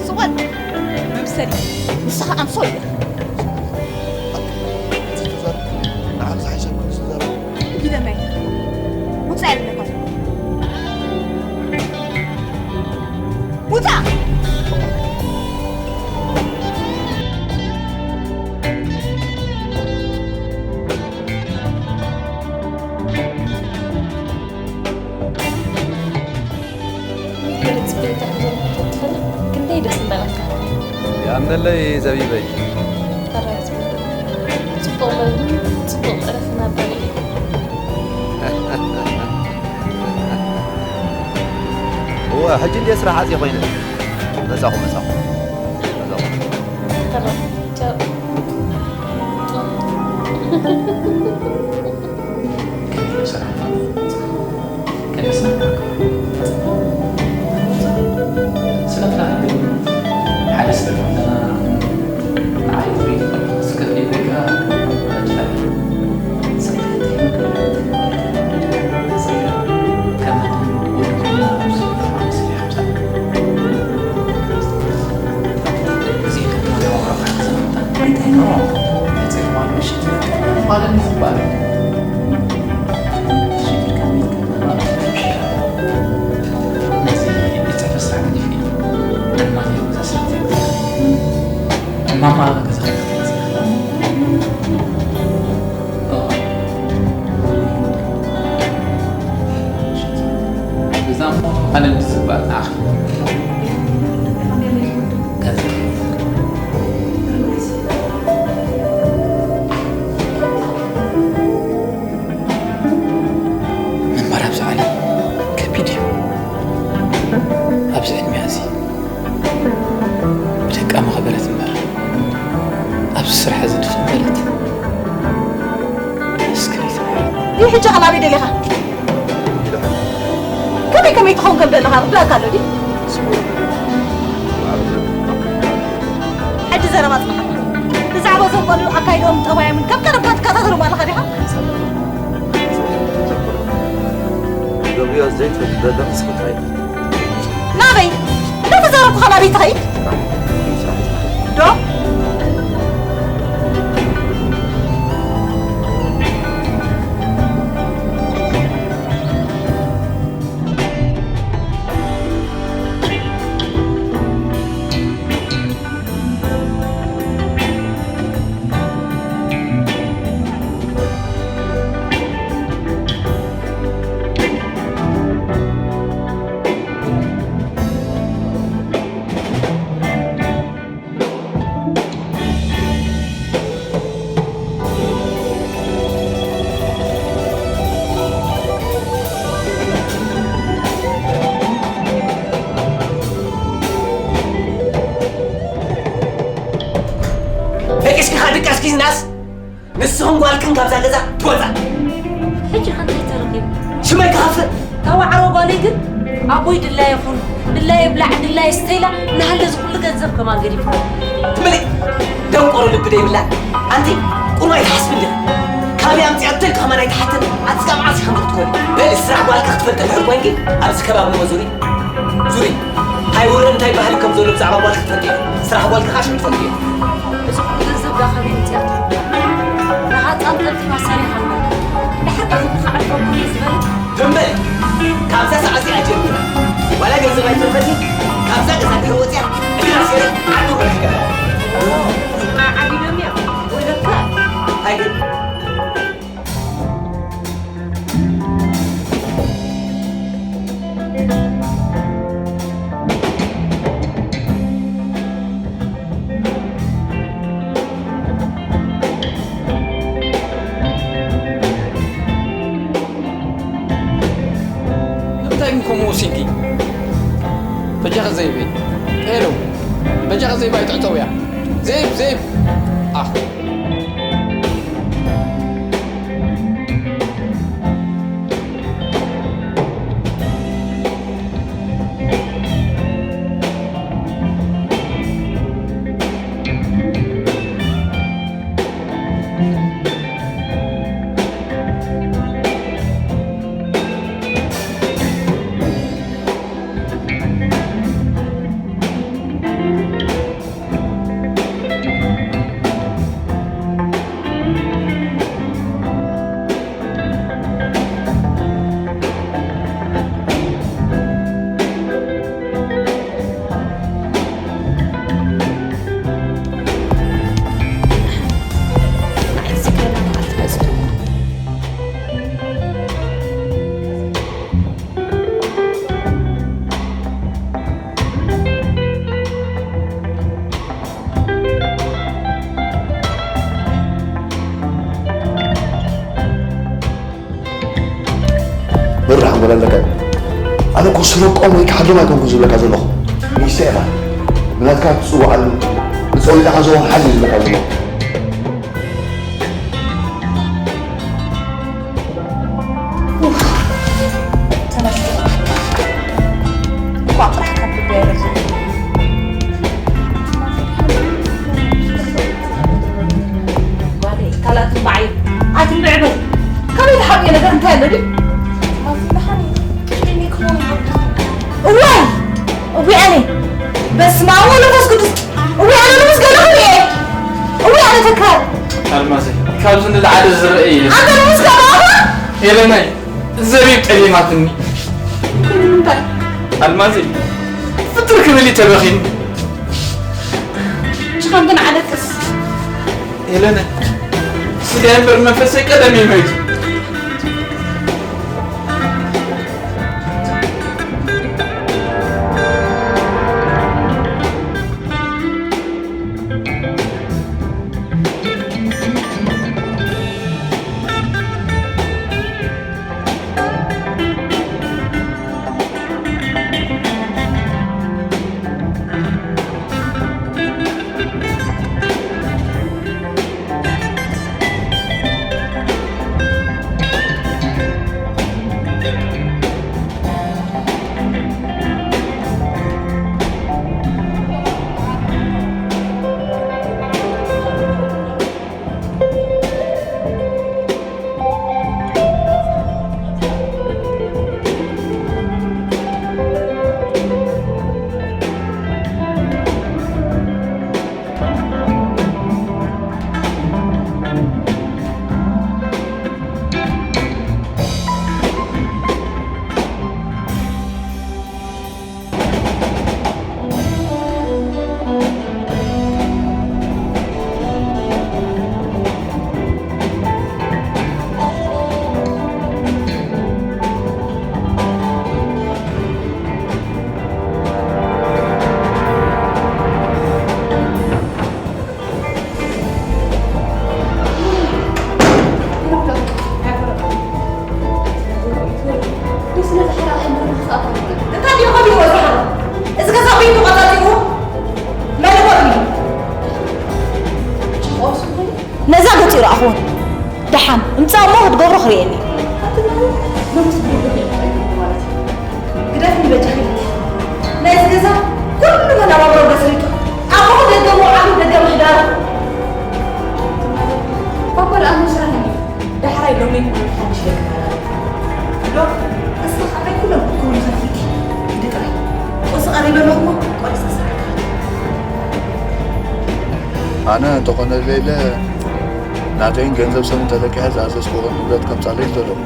ስቕ በል። መምሰል። ንስኻ ኣንሶ ኢኻ። ንዓም ዝሓሸ መልሱ ዘረባ። ግደፈይ። ውጻእ ይብለካ። ውጻእ! ገለ ጽቡቕ ተኽብር ትፈልጥ ክንደይ ደስ ምበለካ። ይኣምነለይ ዘቢበይ። ሕራይ ጽቡቕ። ጽቡቕ መግቢ፣ ጽቡቕ ዕረፍቲ ናበረ እዩ። እወ፣ ሕጂ እንድየ ስራሕ ዓጽየ ኮይነ። መጻኹ፣ መጻኹ። መጻኹ። ሕራይ። ቻው። ማማ ገዛ እዛ እሞ ኣነ ምስ ዝበሃል ኣኺ። ምንባር ኣብዚ ዓለም ከቢድ እዩ። ኣብዚ ዕድሜኣ እዚ ብደቃ መኸበረት እምበር፣ ኣብዚ ስራሕ እዚ ድፍን በለት። መስክነይቲ ምሕረት። ይህ ሕጂ ኸ ናበይ ደሊኻ? ከመይ ከመይ ትኸውን ከም ዘለኻ ርዳእካ ኣሎ ድዩ? ሕጂ ዘረባ ጽናሓ። ብዛዕባ እዞም ቆልዑ ኣካይድኦምን ጠባዮምን ከም ቀደምካ ትከታተሎም ኣለኻ ዲኻ? ገብርዮ ዘይትፈልጥ ዘለኹ ስኽታይ ናበይ? እንዳተዛረብኩ ኸ ናበይ ትኸይድ? ዶ? ኪዝናስ ንስኹም ጓልክን ካብዛ ገዛ ትወፃ። ሕጂ ከ እንታይ ተረኺቡ? ሽመይ ክኸፍእ። ካብ ዋዕሮ ጓለይ ግን ኣቦይ ድላይ ይኹን፣ ድላይ ይብላዕ፣ ድላይ ይስተይላ፣ እናሃለ እዚ ኩሉ ገንዘብ ከማን ገዲፉ። ትም በሊ፣ ደንቆሮ ልቢ ደይብላ። ኣንቲ ቁሩብ ኣይትሓስቢ እንዲኺ። ካበይ ኣምፂኣቶ ኢልኪ ከማን ኣይትሓትን። ኣቲ ስጋብ መዓስ ኢኺ ከምዚ ክትኮኒ? በሊ ስራሕ ጓልኪ ክትፈልጢ እንድሕር ኮይንኪ ኣብዚ ከባቢ እሞ ዙሪ። ዙሪ። እንታይ ወረ እንታይ ባህሊ ከም ዘሎ ብዛዕባ ጓልኪ ትፈልጢ ኢኺ። ስራሕ ጓልኪ ከዓ ሽዑ ትፈልጢ ኢኺ። እዚ ኩሉ ገንዘብ ዳ ካበይ ኣምፂኣቶ? ንሃፃን ጠልጢፋ ሰሪሓ እምበር። እንድሕር ዳ ክትኸዓልኩም እየ ዝበለት። ትም በሊ። ካብዛ ሰዓት እዚኣ ጀሚራ ዋላ ገንዘብ ኣይትረፈኒ። ካብዛ ገዛ እንድሕር ወፂኣ እግራ ኣሲረ ዓዲ ውዕል ክገብራ። ዓዲ ደምያ ወለካ። ኣይግድ ንምንታይ ግን ከምኡ ወሲንኪ? በጃኺ ዘይበይ። ሄሎ፣ በጃኺ ዘይበይ ትዕተውያ። ዘይብ፣ ዘይብ። ኣህ። ብራህ ወለለከ ኣነ እኮ ስረቆም ወይ ክሓዶም ኣይኮንኩ ዝብለካ ዘለኹ። ሚስተ ኢኻ። ብናትካ ትጽውዓሉ፣ ንጸዊዕካ ከዘቦ ሓዝ እዩ ዝብለካ ዘለኹ። ካልኣት እምበዓይ ኣትንብዕበል። ከመይ ዝሓብየ ነገር እንታይ ኣሎ ድዩ? እዋይ! እዋይ ኣነ! በስመ ኣብ ወወልድ ወመንፈስ ቅዱስ! እዋይ ኣነ ንጉስ ገለኹ እየ! እዋይ ኣነ ተካል! ኣልማዘይ፣ ካብዚ ንላዕሊ ዝረአ የለን። ኣንተ ንጉስ ገለኹ! ኤለናይ፣ ዘቢብ ጠሊማትኒ። እንታይ? ኣልማዘይ፣ ፍጥር ክብል እዩ ተበኺኒ። ሽኾን ግን ዓደቅስ? ኤለነ፣ ስጋይ እምበር መንፈሰይ ቀደም እዩ መይቱ። ቀሪበ ኣለኹ እሞ ቆሪሰ ስራሕ ይከኣል። ኣነ እንተኾነ ኢለ ናተይን ገንዘብ ሰብ እንተለቂሐ ዝኣዘዝክዎ ንብረት ከምጻለይ ዝደለኹ።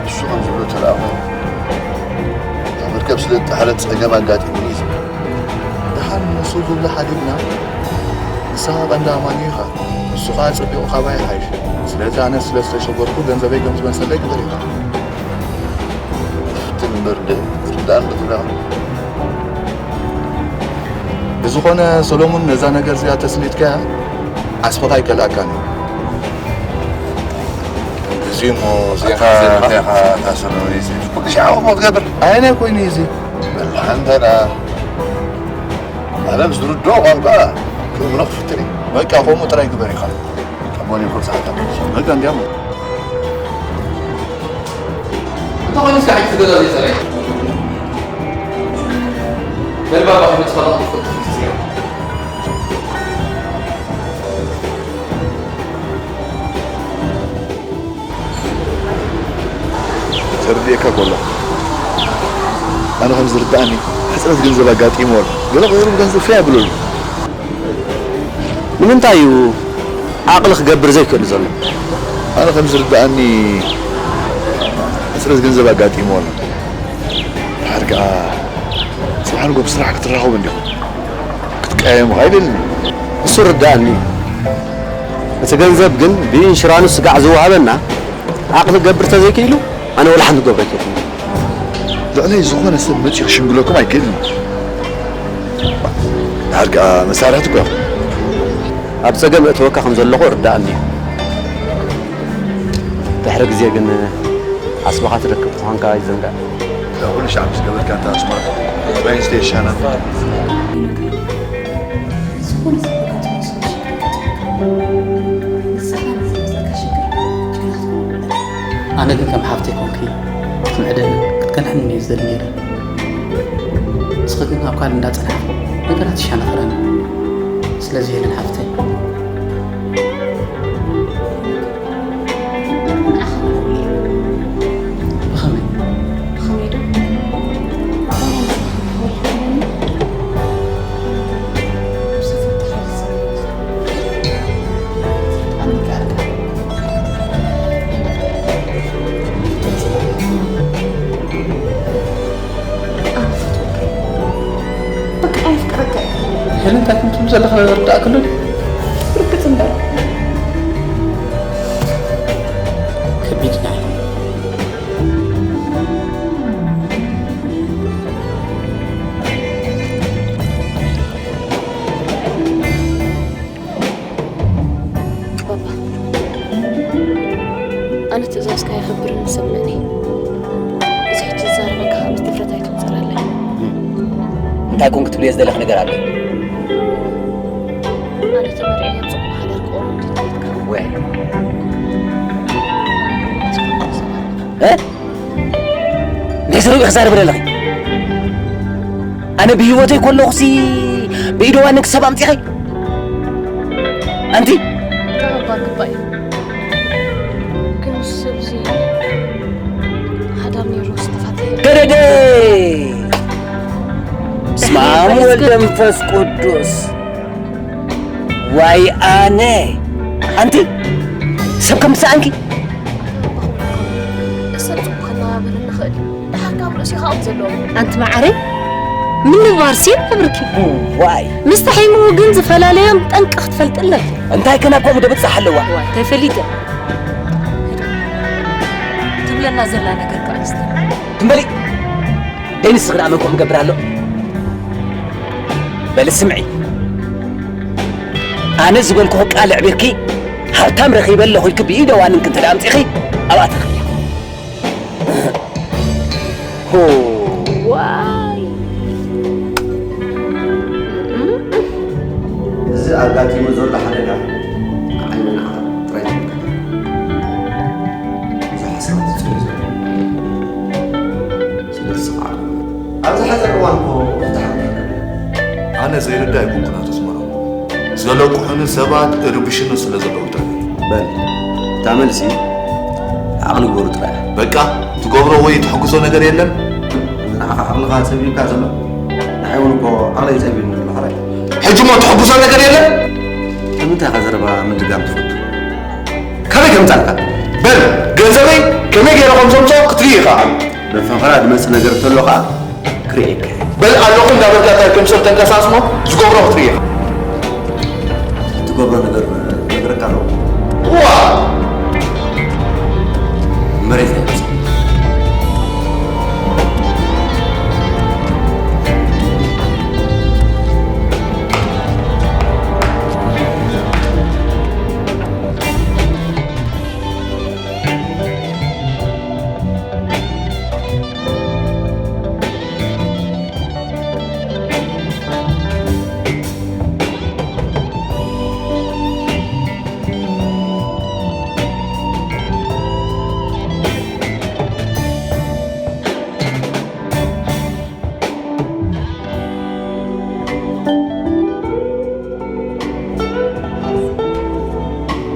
ንሱ ከም ዝብሎ ተደኣ ኾይኑ፣ እታ መርከብ ስለ እተጣሕለት ጸገም ኣጋጢሙኒ እዩ ዝብል። ደሓን ንሱ ዝብሎ ሓዲግና፣ ንስኻ ቀንዲ ኣማኒ ኢኻ። ንሱ ኸኣ ጸቢቑ ካባይ ይሓይሽ። ስለዚ ኣነ ስለ ዝተሸገርኩ ገንዘበይ ከም ዝመልሰለይ ግበር ኢኻ። ፍትን እምበር ደ-፣ ርዳእን ዶ ትብላ? ብዝኾነ ሰሎሙን ነዛ ነገር እዚኣ ተስኒድካያ ዓስብኻ ኣይከልኣካን እዩ። እዚ እሞ እዚኣ ኣታ ከምዚ ኢልካ እንታይ ኢኻ እታ ሰሎሙን እዚ? ኩሉ ሻዕ ከምኡ ትገብር? ኣየናይ ኮይኑ እዩ እዚ? በል ሓንተና። ኣነ ብዝርድኦ ቋንቋ ክእምኖ ክፍትን እየ። በቃ ከምኡ ጥራይ ግበር ኢኻ። ካብ ጎኒ ይኹን ሰዓት ኣሎ። በቃ እንዲያም። እንተኾይኑ እስከ ሕጂ ትገዛዘይ ጸላኢ። በል ባባ ከመይ ትፈልጥ ትፈልጥ ትፈልጥ። ተረዲኤካ እኮ ኣለኹ። ኣነ ከም ዝርድኣኒ ሕጽረት ገንዘብ ኣጋጢምዎ ኣሎ። ገለ ክህሉ ገንዘብ ፈይ ኣብለሉ። ንምንታይ እዩ ዓቕሊ ክገብር ዘይክእል ዘሎ? ኣነ ከም ዝርድኣኒ ሕጽረት ገንዘብ ኣጋጢምዎ ኣሎ። ድሓር ከኣ ጽባሕ ንግሆ ብስራሕ ክትራኸቡ እንዲኹም። ክትቀያየሙ ኣይደልን። እሱ ርድኣኒ። እቲ ገንዘብ ግን ብኢንሹራንስ ስጋዕ ዝወሃበና ዓቕሊ ክገብር ተዘይክኢሉ ኣነ ወላ ሓንቲ ክገብሮ ኣይክእልን። ልዕለይ ዝኾነ ሰብ መጺኡ ክሽንግለኩም ኣይክእልን። ድሓር ከኣ መሳርሕቲ እኮ ኢኹም። ኣብ ጸገም እእትወካ ከም ዘለኹ ርድኣኒ እዩ። ድሕሪ ግዜ ግን ዓስብኻ ትረክብ ምዃንካ ኣይዘንጋዕ። እዛ ኩሉ ሻዕ ምስ ገበርካ እንተ ኣስመራ፣ ጥራይ ንስተይ ይሻና። ዝኾነ ሰብ ከጋጥሞ ዝኽእል ሽግር ይገጥመካ። ንስኻ ነዚ ዝመጸካ ሽግር ጅግና ክትከውን ኣለካ። ኣነ ግን ከም ሓፍተይ ኮንኪ ክትምዕደኒ ክትቀንሕኒ እየ ዝደሊ ነይረ። ንስኺ ግን ኣብ ካልእ እንዳጸናሕኪ ነገራት ይሻናኽራኒ። ስለዚ ሄለን ሓፍተይ፣ ብኸመይ? ብኸመይ ዶ? በቃ የፍቅረካ እዩ። ሄለን፣ እንታይ ከም ትብል ዘለኻ ርዳእ ክሉ ድዩ? ርግጽ እምበር። ከቢድ ናይ ባባ፣ ኣነ ትእዛዝካ የኽብርን እሰምዕን እየ። እዚ ሕጂ ዝዛረበካ ምስ ድፍረት ኣይትቑጸረለይ። እንታይ ኮን ክትብልዮ ዝደለኺ ነገር ኣሎ? ኣነ ተመርዕየ ኣብ ጽቡቕ ሓዳር ክቆም ድሌትካ። ወይ። ዝኾነ ሰብ ኣሎ። እ? እንታይ ስርቂ ክዛረብ ዘለኺ? ኣነ ብህይወተይ ከለኹሲ ብኢደዋንን ክሳብ ኣምጺኸይ? ኣንቲ? ተቐባል ግባእ እዩ። ግን ንሱ ኣብዚ ሓዳር ነይሩ ዝተፋተየ። ገደደ! በስመ ኣብ ወልድ መንፈስ ቅዱስ። ዋይ ኣነ! ኣንቲ ሰብ ከም ዝሰኣንኪ? ሰብ ጽቡቕ ከነባብር ንኽእል እዩ። ደሓር ካብ ርእሲ ኻብ ዘለዎ። ኣንቲ መዓረይ፣ ምንባርሲ ይነብርኪ። ዋይ! ምስ ተሒሙ ግን ዝፈላለዮም ጠንቂ ክትፈልጥለኪ። እንታይ ከ ናብ ከምኡ ደብጽሕ ኣለዋ? ዋይ፣ ተፈሊጠ። ትብለና ዘላ ነገር ከ ኣንስቲ። ትም በሊ! ደይ ንስኺ ደኣ መን ኮም ይገብር ኣሎ? በሊ ስምዒ። ኣነ ዝበልኩኺ ቃል ኣዕቢርኪ፣ ሃብታም ረኺበ ኣለኹ ኢልኪ ብኢደ ዋንንኪ እንተ ደኣ ኣምጺእኺ፣ ኣብኣ ተኺልያ። ሆ። ዋይ። እዚ ኣጋጢሙ ዘሎ ሓደጋ ንዓይ ንዓኻ ጥራይ ዝምልከት። ብዙሓት ሰባት ይጽበዩ ዘለዉ። ስለዚ ስምዓሉ። ኣብዚ ሓጺር እዋን እኮ ፍታሕ ክንረክብ ኢና። ኣነ ዘይርዳእ ኣይኮንኩን ኣቶ ኣስመሮም። ዘለቅሑኒ ሰባት እርብሽኒ ስለ ዘለዉ ጥራይ። በል፣ እታ መልሲ ዓቕሊ ግበሩ ጥራይ። በቃ፣ ትገብሮ ወይ ትሕግዞ ነገር የለን? ንዓ ዓቕልኻ ጸቢብካ ዘሎ ንዓይ እውን እኮ ዓቕለይ ጸቢብኒ ኣሎ ሕራይ። ሕጂ እሞ ትሕጉሶ ነገር የለን? ንምንታይ ኢኻ ዘረባ ምድጋም ትፈቱ? ካበይ ከምጻልካ? በል ገንዘበይ ከመይ ገይረ ከም ዘምጽኦ ክትርኢ ኢኻ። ብፈኸራ ዝመጽእ ነገር እንተሎ ኸኣ ክርእየካ እየ። በል ኣለኹ እንዳበልካ እንታይ ከም ሰብ ተንቀሳቕስ እሞ ዝገብሮ ክትርኢ ኢኻ። ትገብሮ ነገር ነግረካ ኣለኹ። እዋ! መሬት ኣይወጽእ።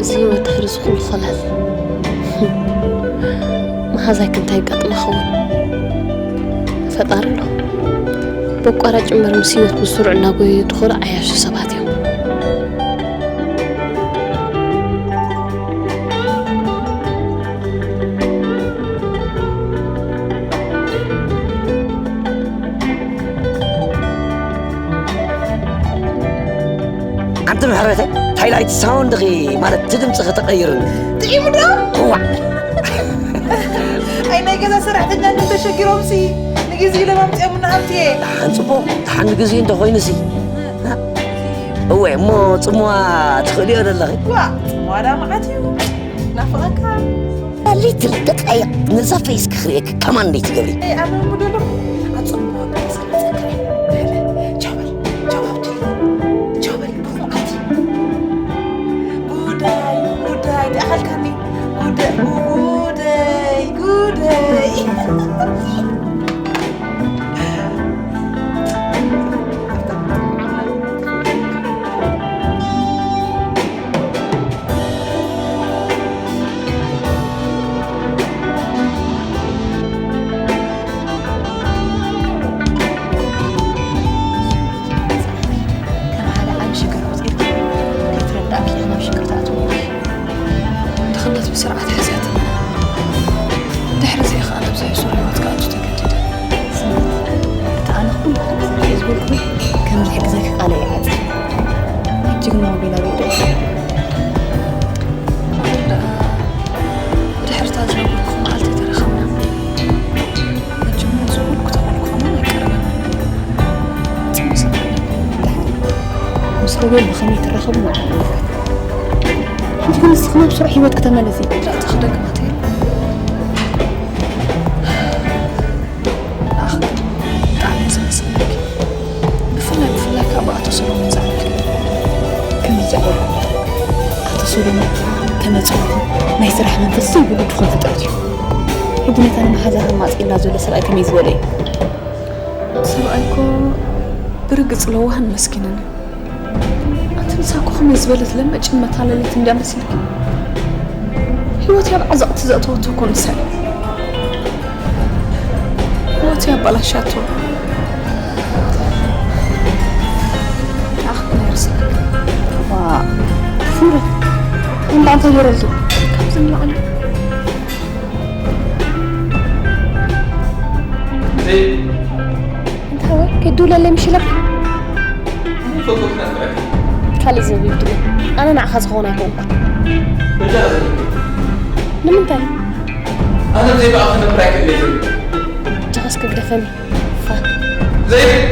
እዚ ህይወት ድሕሪ እዚ ኩሉ ኸላል መሓዛይ ክንታይ ይጋጥማ ኸውን? ፈጣሪ ኣሎ። በቋራጭ እምበር ምስ ህይወት ብስሩዕ እናጎየዩ ዝኸዱ ዓያሹ ሰባት እዮም። ኣንቲ ምሕረተይ፣ እንታይ ኢላ እቲ ሳውንድኺ፣ ማለት እቲ ድምፅኺ ተቐይርኒ? ጥዒሙ ዶ? እዋእ! ኣይ ናይ ገዛ ሰራሕተኛ እንድም ተሸጊሮምሲ ንግዜ ኢሎም ኣምፂኦምና ሃብትየ። ደሓን ፅቡቕ፣ ደሓን ንግዜ እንተኾይኑሲ። እወ፣ እሞ ፅምዋ ትኽእልዮ ዘለኺ? ዋ፣ ፅምዋ ዳ መዓት እዩ። ናፍቐካ። ሊትል ደቃይቕ ነዛ ፌስ ክኽርእየክ ከማን እንዴት ትገብሪ? ኣይ፣ ኣነ እምዶ ኣለኹ። ኣጽምቦ ኣቢለ ስለ ዘክረ። ቻው በል፣ ቻው በል፣ ቻው በል፣ ብኹም ኣቲ። ጉዳይ፣ ጉዳይ፣ ተኣኸልካኒ። ጉዳይ፣ ጉዳይ፣ ጉዳይ። ከም ሓደ ዓቢ ሽግር ኣውጺእልኪ፣ ከይተረዳእኪ ኢኺ ናብ ሽግር ትኣትዊ። ድኽነት ብስርዓት ሕዝያትና። ድሕሪ እዚ ኸኣ ነብዚ ሕሱር ህይወት ክኣቱ ተገዲደ። ስምዒት፣ እቲ ኣነ ኩሉ ግዜ ዝበልኩ፣ ከም ዝሕግዘኪ ቃለይ ይዓጽ። ሕጂ ግን ሞቢል ኣበይ ዶ? ኣሁን ደኣ ብድሕርታ ዝነበርኩ መዓልቲ ተረኸብና። ሕጂ እሞ እዚ ኩሉ ክተቕበልኩ ከማን ኣይቀረበን። ጽምኢ ሰፈር። ምስ ሮቤል ብኸመይ ትራኸቡ መዓልቲ ምፍካት። ሕጂ ግን ንስኺ ናብ ስሩዕ ህይወትኪ ተመለሲ። ዳእቲ ክደግማ ተይለ። ንኣኽሊ ብጣዕሚ እየ ዘመስግነኪ። ብፍላይ፣ ብፍላይ ካብ ኣቶ ሰሎሞን ዝኣመልክት ከምዚ ዝኣመልኩ። ኣቶ ሰሎሞን ተመጽዋቲ ናይ ስራሕ መንፈስ ዘይብሉ ድኹም ፍጥረት እዩ። ሕጂ ነታ ንመሓዛኻ ማጺእላ ዘሎ ሰብኣይ ከመይ ዝበለ እዩ? ሰብኣይ እኮ ብርግጽ ለዋህን መስኪንን እዩ። ኣንቲ ንሳ እኮ ከመይ ዝበለት ለመጭን መታለሊት እንድያ መሲልኪ። ህይወተይ ኣብ ዓዘቕቲ ዘእተወቶ እኮ ንሳ እያ። ህይወተይ ኣባላሽያቶ። ኣኽ ነርስ። ዋ፣ ፍረ። እንዳ እንታይ ገይረልኪ? ካብዚ ንላዕሊ። እንታይ ወይ? ከይትድውለለይ ምሽ ኢለካ? ካልእ ዘቢብ ትብል። ኣነ ንዓኻ ዝኸውን ኣይኮንኩን። ንምንታይ? ኣነ ብዘይ ብኣኻ ክነብር ኣይክእልን እየ። ኣጆኻ እስከ ግደፈኒ። ፋክ። ዘይድ!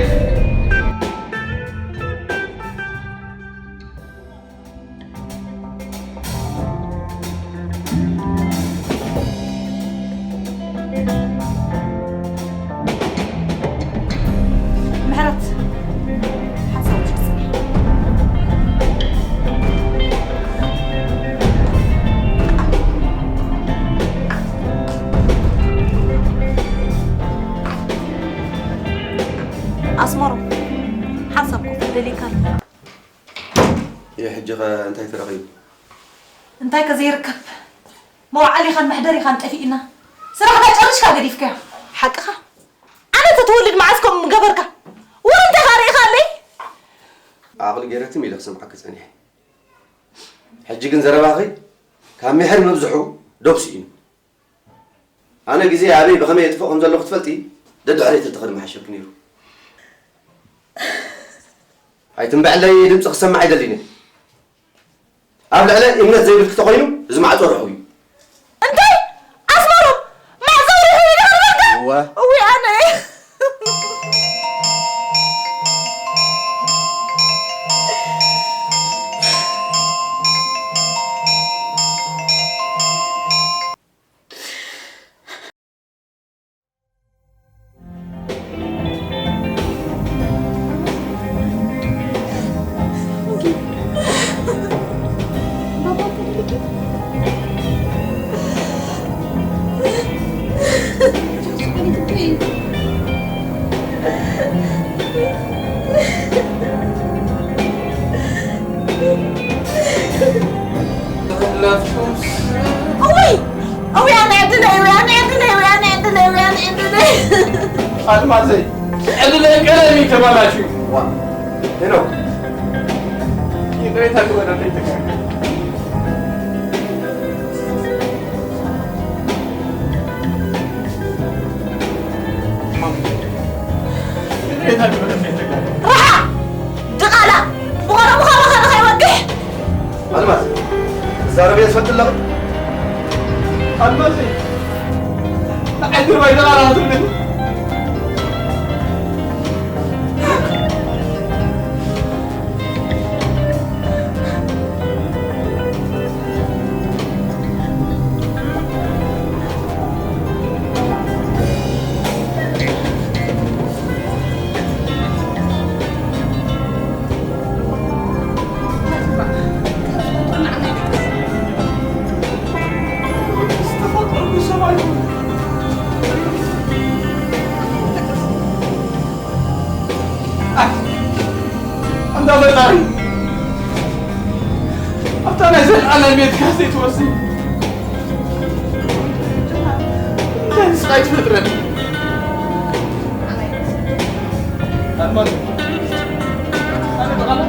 ምሕረት፣ ሓሳብ ትፍጽም። ኣስመሮም፣ ሓሳብ ኮፍ ደሊካ ኣሎ። ይህ ሕጂ ኸ እንታይ ተረኺቡ? እንታይ ከ ዘይርከብ? መውዓሊኻን መሕደሪኻን ጠፊእና። ስራሕካ ጨሪሽካ ገዲፍካዮ። ሓቅኻ። ኣነ እንተ ተወሊደ በርካ፣ ወረ እንታይ ኻሪእኻለይ? ዓቕሊ ገይረትም ኢለ ክሰምዓኪ ጸኒሐ። ሕጂ ግን ዘረባኺ ካብ ምሕር ምብዝሑ ዶብ ስኢኑ። ኣነ ግዜ ኣበይ ብኸመይ የጥፍኦ ከም ዘለኹ ትፈልጢ፣ ደድሕሪት እንተኸዲ ምሓሸኪ ነይሩ። ኣይትንብዐለይ፣ ድምፂ ክሰማዕ ኣይደልን እየ። ኣብ ልዕለ እምነት ዘይብልኪ ተኾይኑ፣ እዚ ማዕጾ ርሑው እዩ። እንታይ? ኣስመሮም፣ ማዕጾ ርሑው እዩ ዶ በልካ? እወ። እውይ፣ ኣነ። እውይ! እውይ፣ ኣነ ዕድለይ፣ እውይ፣ ኣነ ዕድለይ፣ እውይ፣ ኣነ ዕድለይ፣ እውይ፣ ኣነ ዕድለይ። ኣልማዘይ፣ ዕድለይ ቀለም እዩ ተባላሽዩ። ዋ፣ ሄኖክ፣ ይቕሬታ ግበረለይ፣ ተጋግየ። ርሓቕ! ድቓላ! ብቐረብኻ መኸነ ከይወግሕ! ኣልማዝ፣ ትዛረብዮ ትፈልጢ ኣለኺ? ኣልማዝ፣ ንዓይ ትርባይ ድቓላ ትብለኒ? ኣንታ ፈጣሪ፣ ኣብታ ናይ ዘለኣለም ቤትካ ዘይትወስድ እንታይ ንስኻ ኣይትፈጥረኒ? ኣልማዝ፣ ኣነ ብቓላ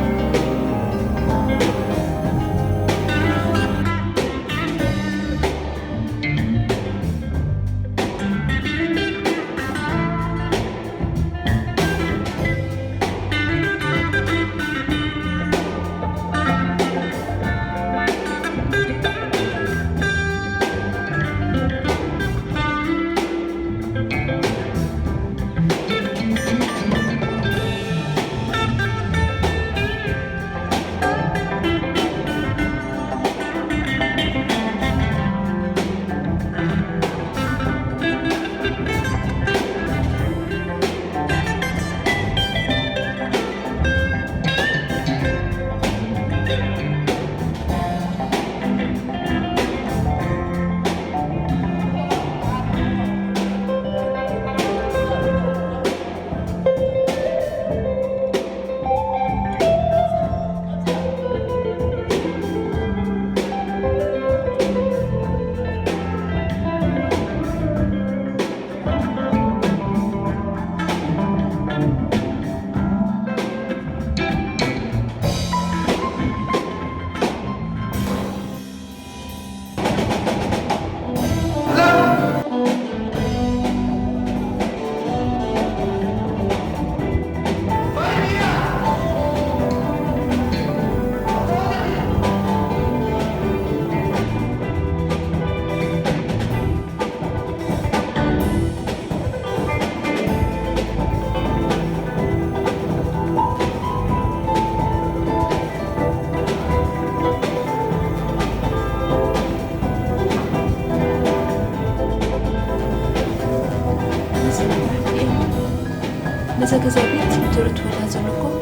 ነዛ ገዛ ቤት ትርትወላ ዘለኩም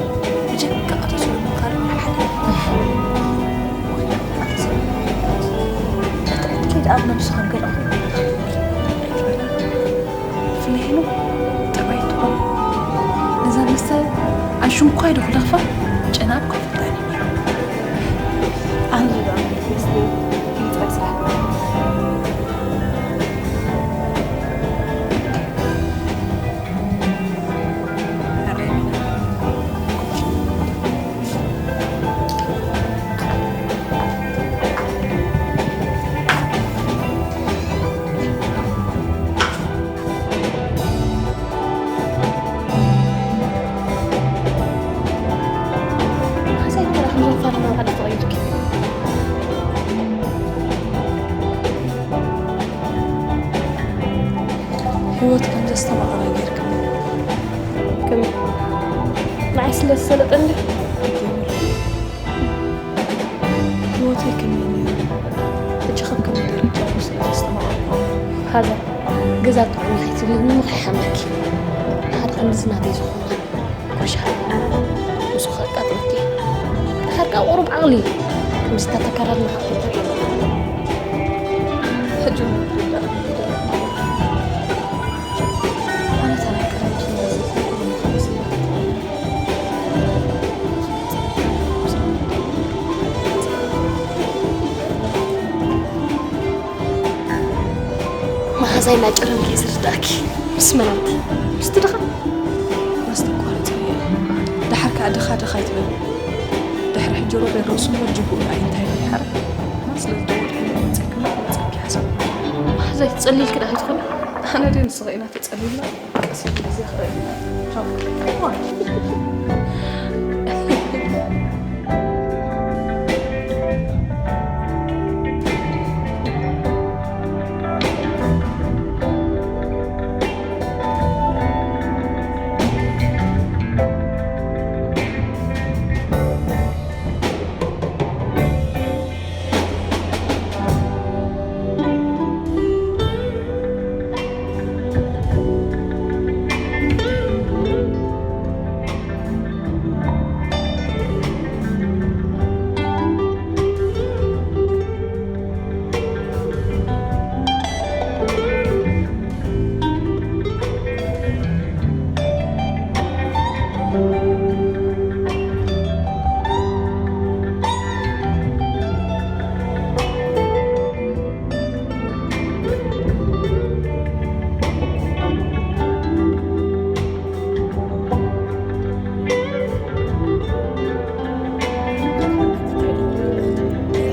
ብጀካ ኣቶ ሰሎሞን ካልእ ወላ ሓደ። ከይድ ኣብ ነብስኻ ገለ ብፍላይ ሄኖ ጠባይ ትኾን ነዛ መስተ ኣሽንኳይ ዶ ክለኽፋ ጨና ኣብ ከፍታ ነይሩ። ኣነ ዶ ኣብ ቤት መስተ ይምጻእ ስራሕ። ንዓይ ስለ ዝሰለጠ እንዲ። ህይወተይ ከመይ ነይሩ? ሕጂ ከም ከመይ ደረጃ እዩ ስለ ዘስተማቐርኩ። ሃዛ፣ ገዛ ጥዑም ከይትብሊ ምምኽ ይሓምለኪ። ሓደ ከምዚ ናተይ ዝኾነ ኮሻ፣ ንሱ ከቃጥለኪ። ደሓር ካብ ቁሩብ ዓቕሊ፣ ከምዚ ተተከራርና ከይተርኢ። ሕጂ እውን ይርዳእ። ኣነ ተራ ክዳውንቲ ነዚ ኩሉ ንኽልብስ እየ። መሓዛይ እናጨረምኪ እየ ዝርዳእኪ። ምስ መን ኣንቲ? ምስቲ ድኻ? መስተ ኣቋርፂ እየ። ደሓር ከዓ ድኻ ድኻ ኣይትበል። ድሕሪ ሕጂ ሮቤል ርእሱ እሞ ጅግኡ እዩ እንታይ ኢሉ ይሓረ? ስለ ዝደወልኩ መፂእክና መፂእኪ ሓሳብ። መሓዛይ ትፀልይልኪ ዳ ኣይትኾኒ? ኣነ ድየ ንስኺ ኢና ተጸሊልና ቀስ ኢሉ ግዜ ክረኣየና። ቻው።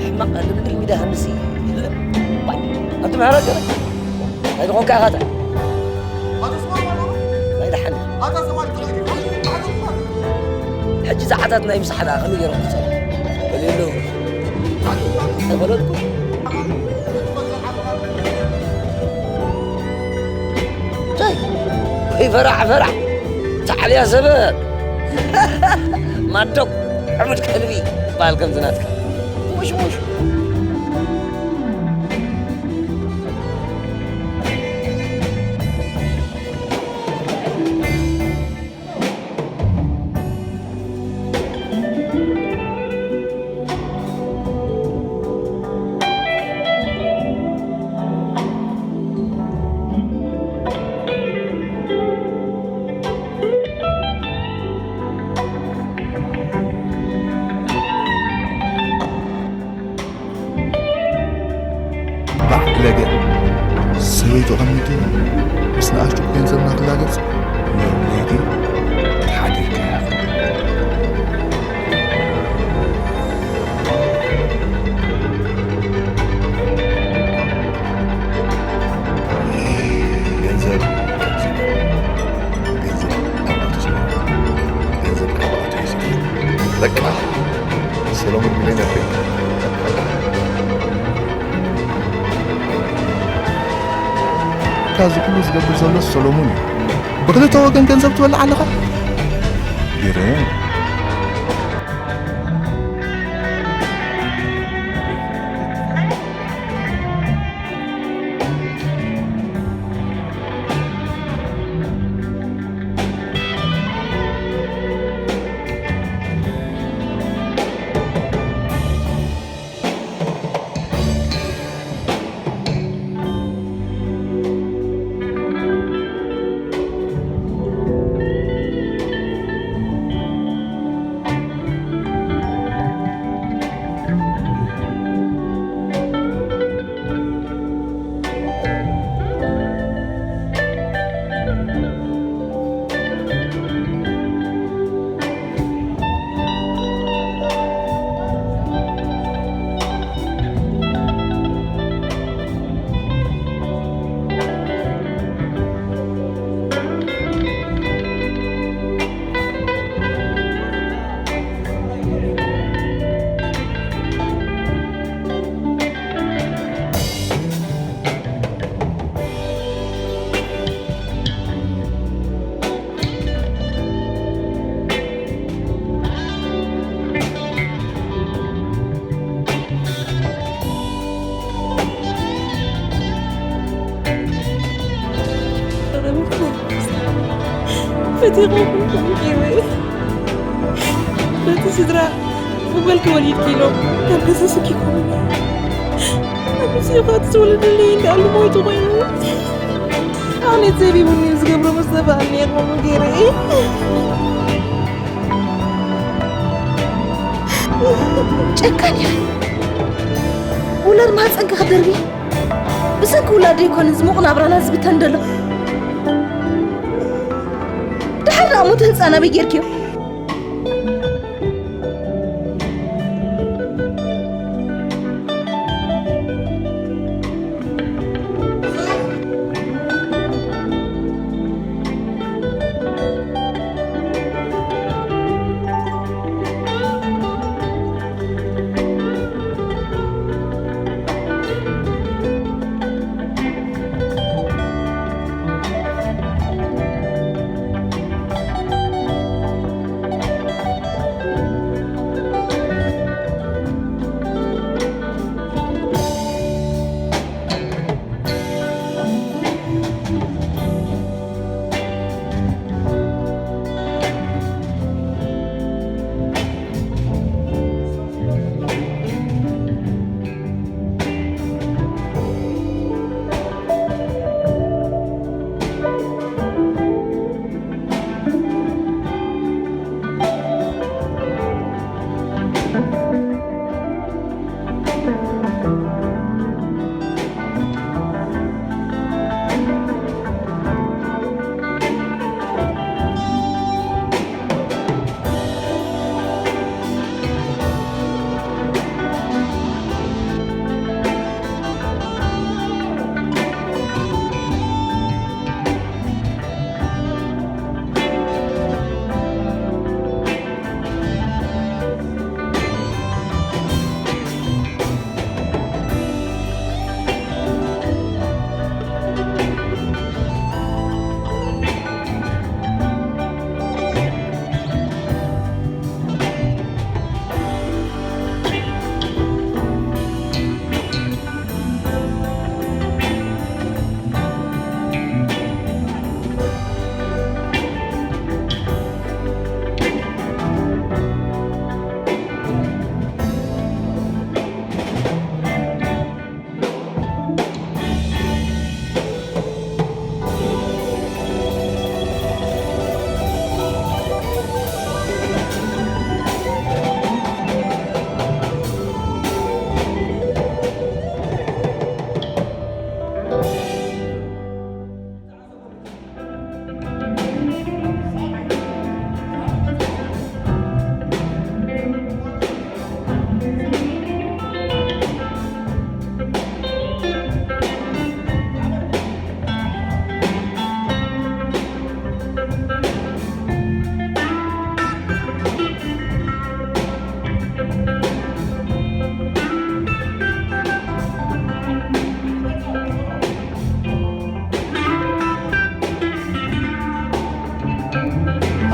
ሕማቕ ልምዲ ሚዳ ከምዚ ይፍለጥ። ዋይ፣ ኣንቱም ሕራይ ገለ። ናይ ዝኾንካ ኢኻ እታ። ናይ ደሓን። ሕጂ ዝዓታት ናይ ምሳሕ ደኣ ከመይ ገይሮም ክጸርፉ? በልየለዉ። ኣይበለልኩ። ታይ? ወይ ፈራሕ ፈራሕ። ቻዕልያ ሰበብ። ማዶብ፣ ዕሙድ ከልቢ ይበሃል ከምዚ ናትካ። ሙሽ ሙሽ። ባዕ ለገ ሰበይቱ ኣቐሚጡ ምስ ንኣሽቱ ገንዘብና ክላገጽ ሎም ለይቲ ተሓዲርካ ኢኻ። ገንዘብ፣ ገንዘብ፣ ገንዘብ ኣብ ኣቶ ሰሎሞን፣ ገንዘብ ኣብ ኣቶ ዮሴፍ። በቃ ሰሎሞን ሚሊዮነር ኮይኑ። ካብዚ ኩሉ ዝገብር ዘሎ ሰሎሞን እዩ። ብክልተ ወገን ገንዘብ ትበልዕ ኣለኻ። ግርም። ፈቲኹም ገይረ በቲ ስድራ ብበልኪ ወሊድኪ ኢሎም ካብ ገዛ ሰኪኹም። ኣብ ምስኡ ኸኣ ትወለደለይ እንዳ ኣሉ ሞይቱ ኮይኑ። ኣነ ዘቢቡኒ ዝገብሮ ምስ ዘባኣኒ እየ ከምኡ ገይረ። ጨካን ኢኺ። ውላድ ማህፀንኪ ክደርቢ ብሰንኪ ውላድ ደይኮነ ዝሙቕ ናብራና ዝብተን ደሎ። ድሓር ደኣ ሞት ህፃን ኣበይ ጌርክዮ?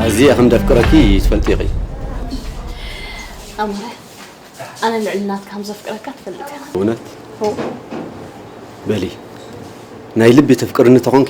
ኣዝየ ከም ዘፍቅረኪ ትፈልጢ ኢኺ። ኣሞረ፣ ኣነ ልዕሊ ናትካ ከም ዘፍቅረካ ትፈልጥ ኢኻ። እውነት? ሆ። በሊ፣ ናይ ልቢ ተፍቅርኒ ተኾንኪ፣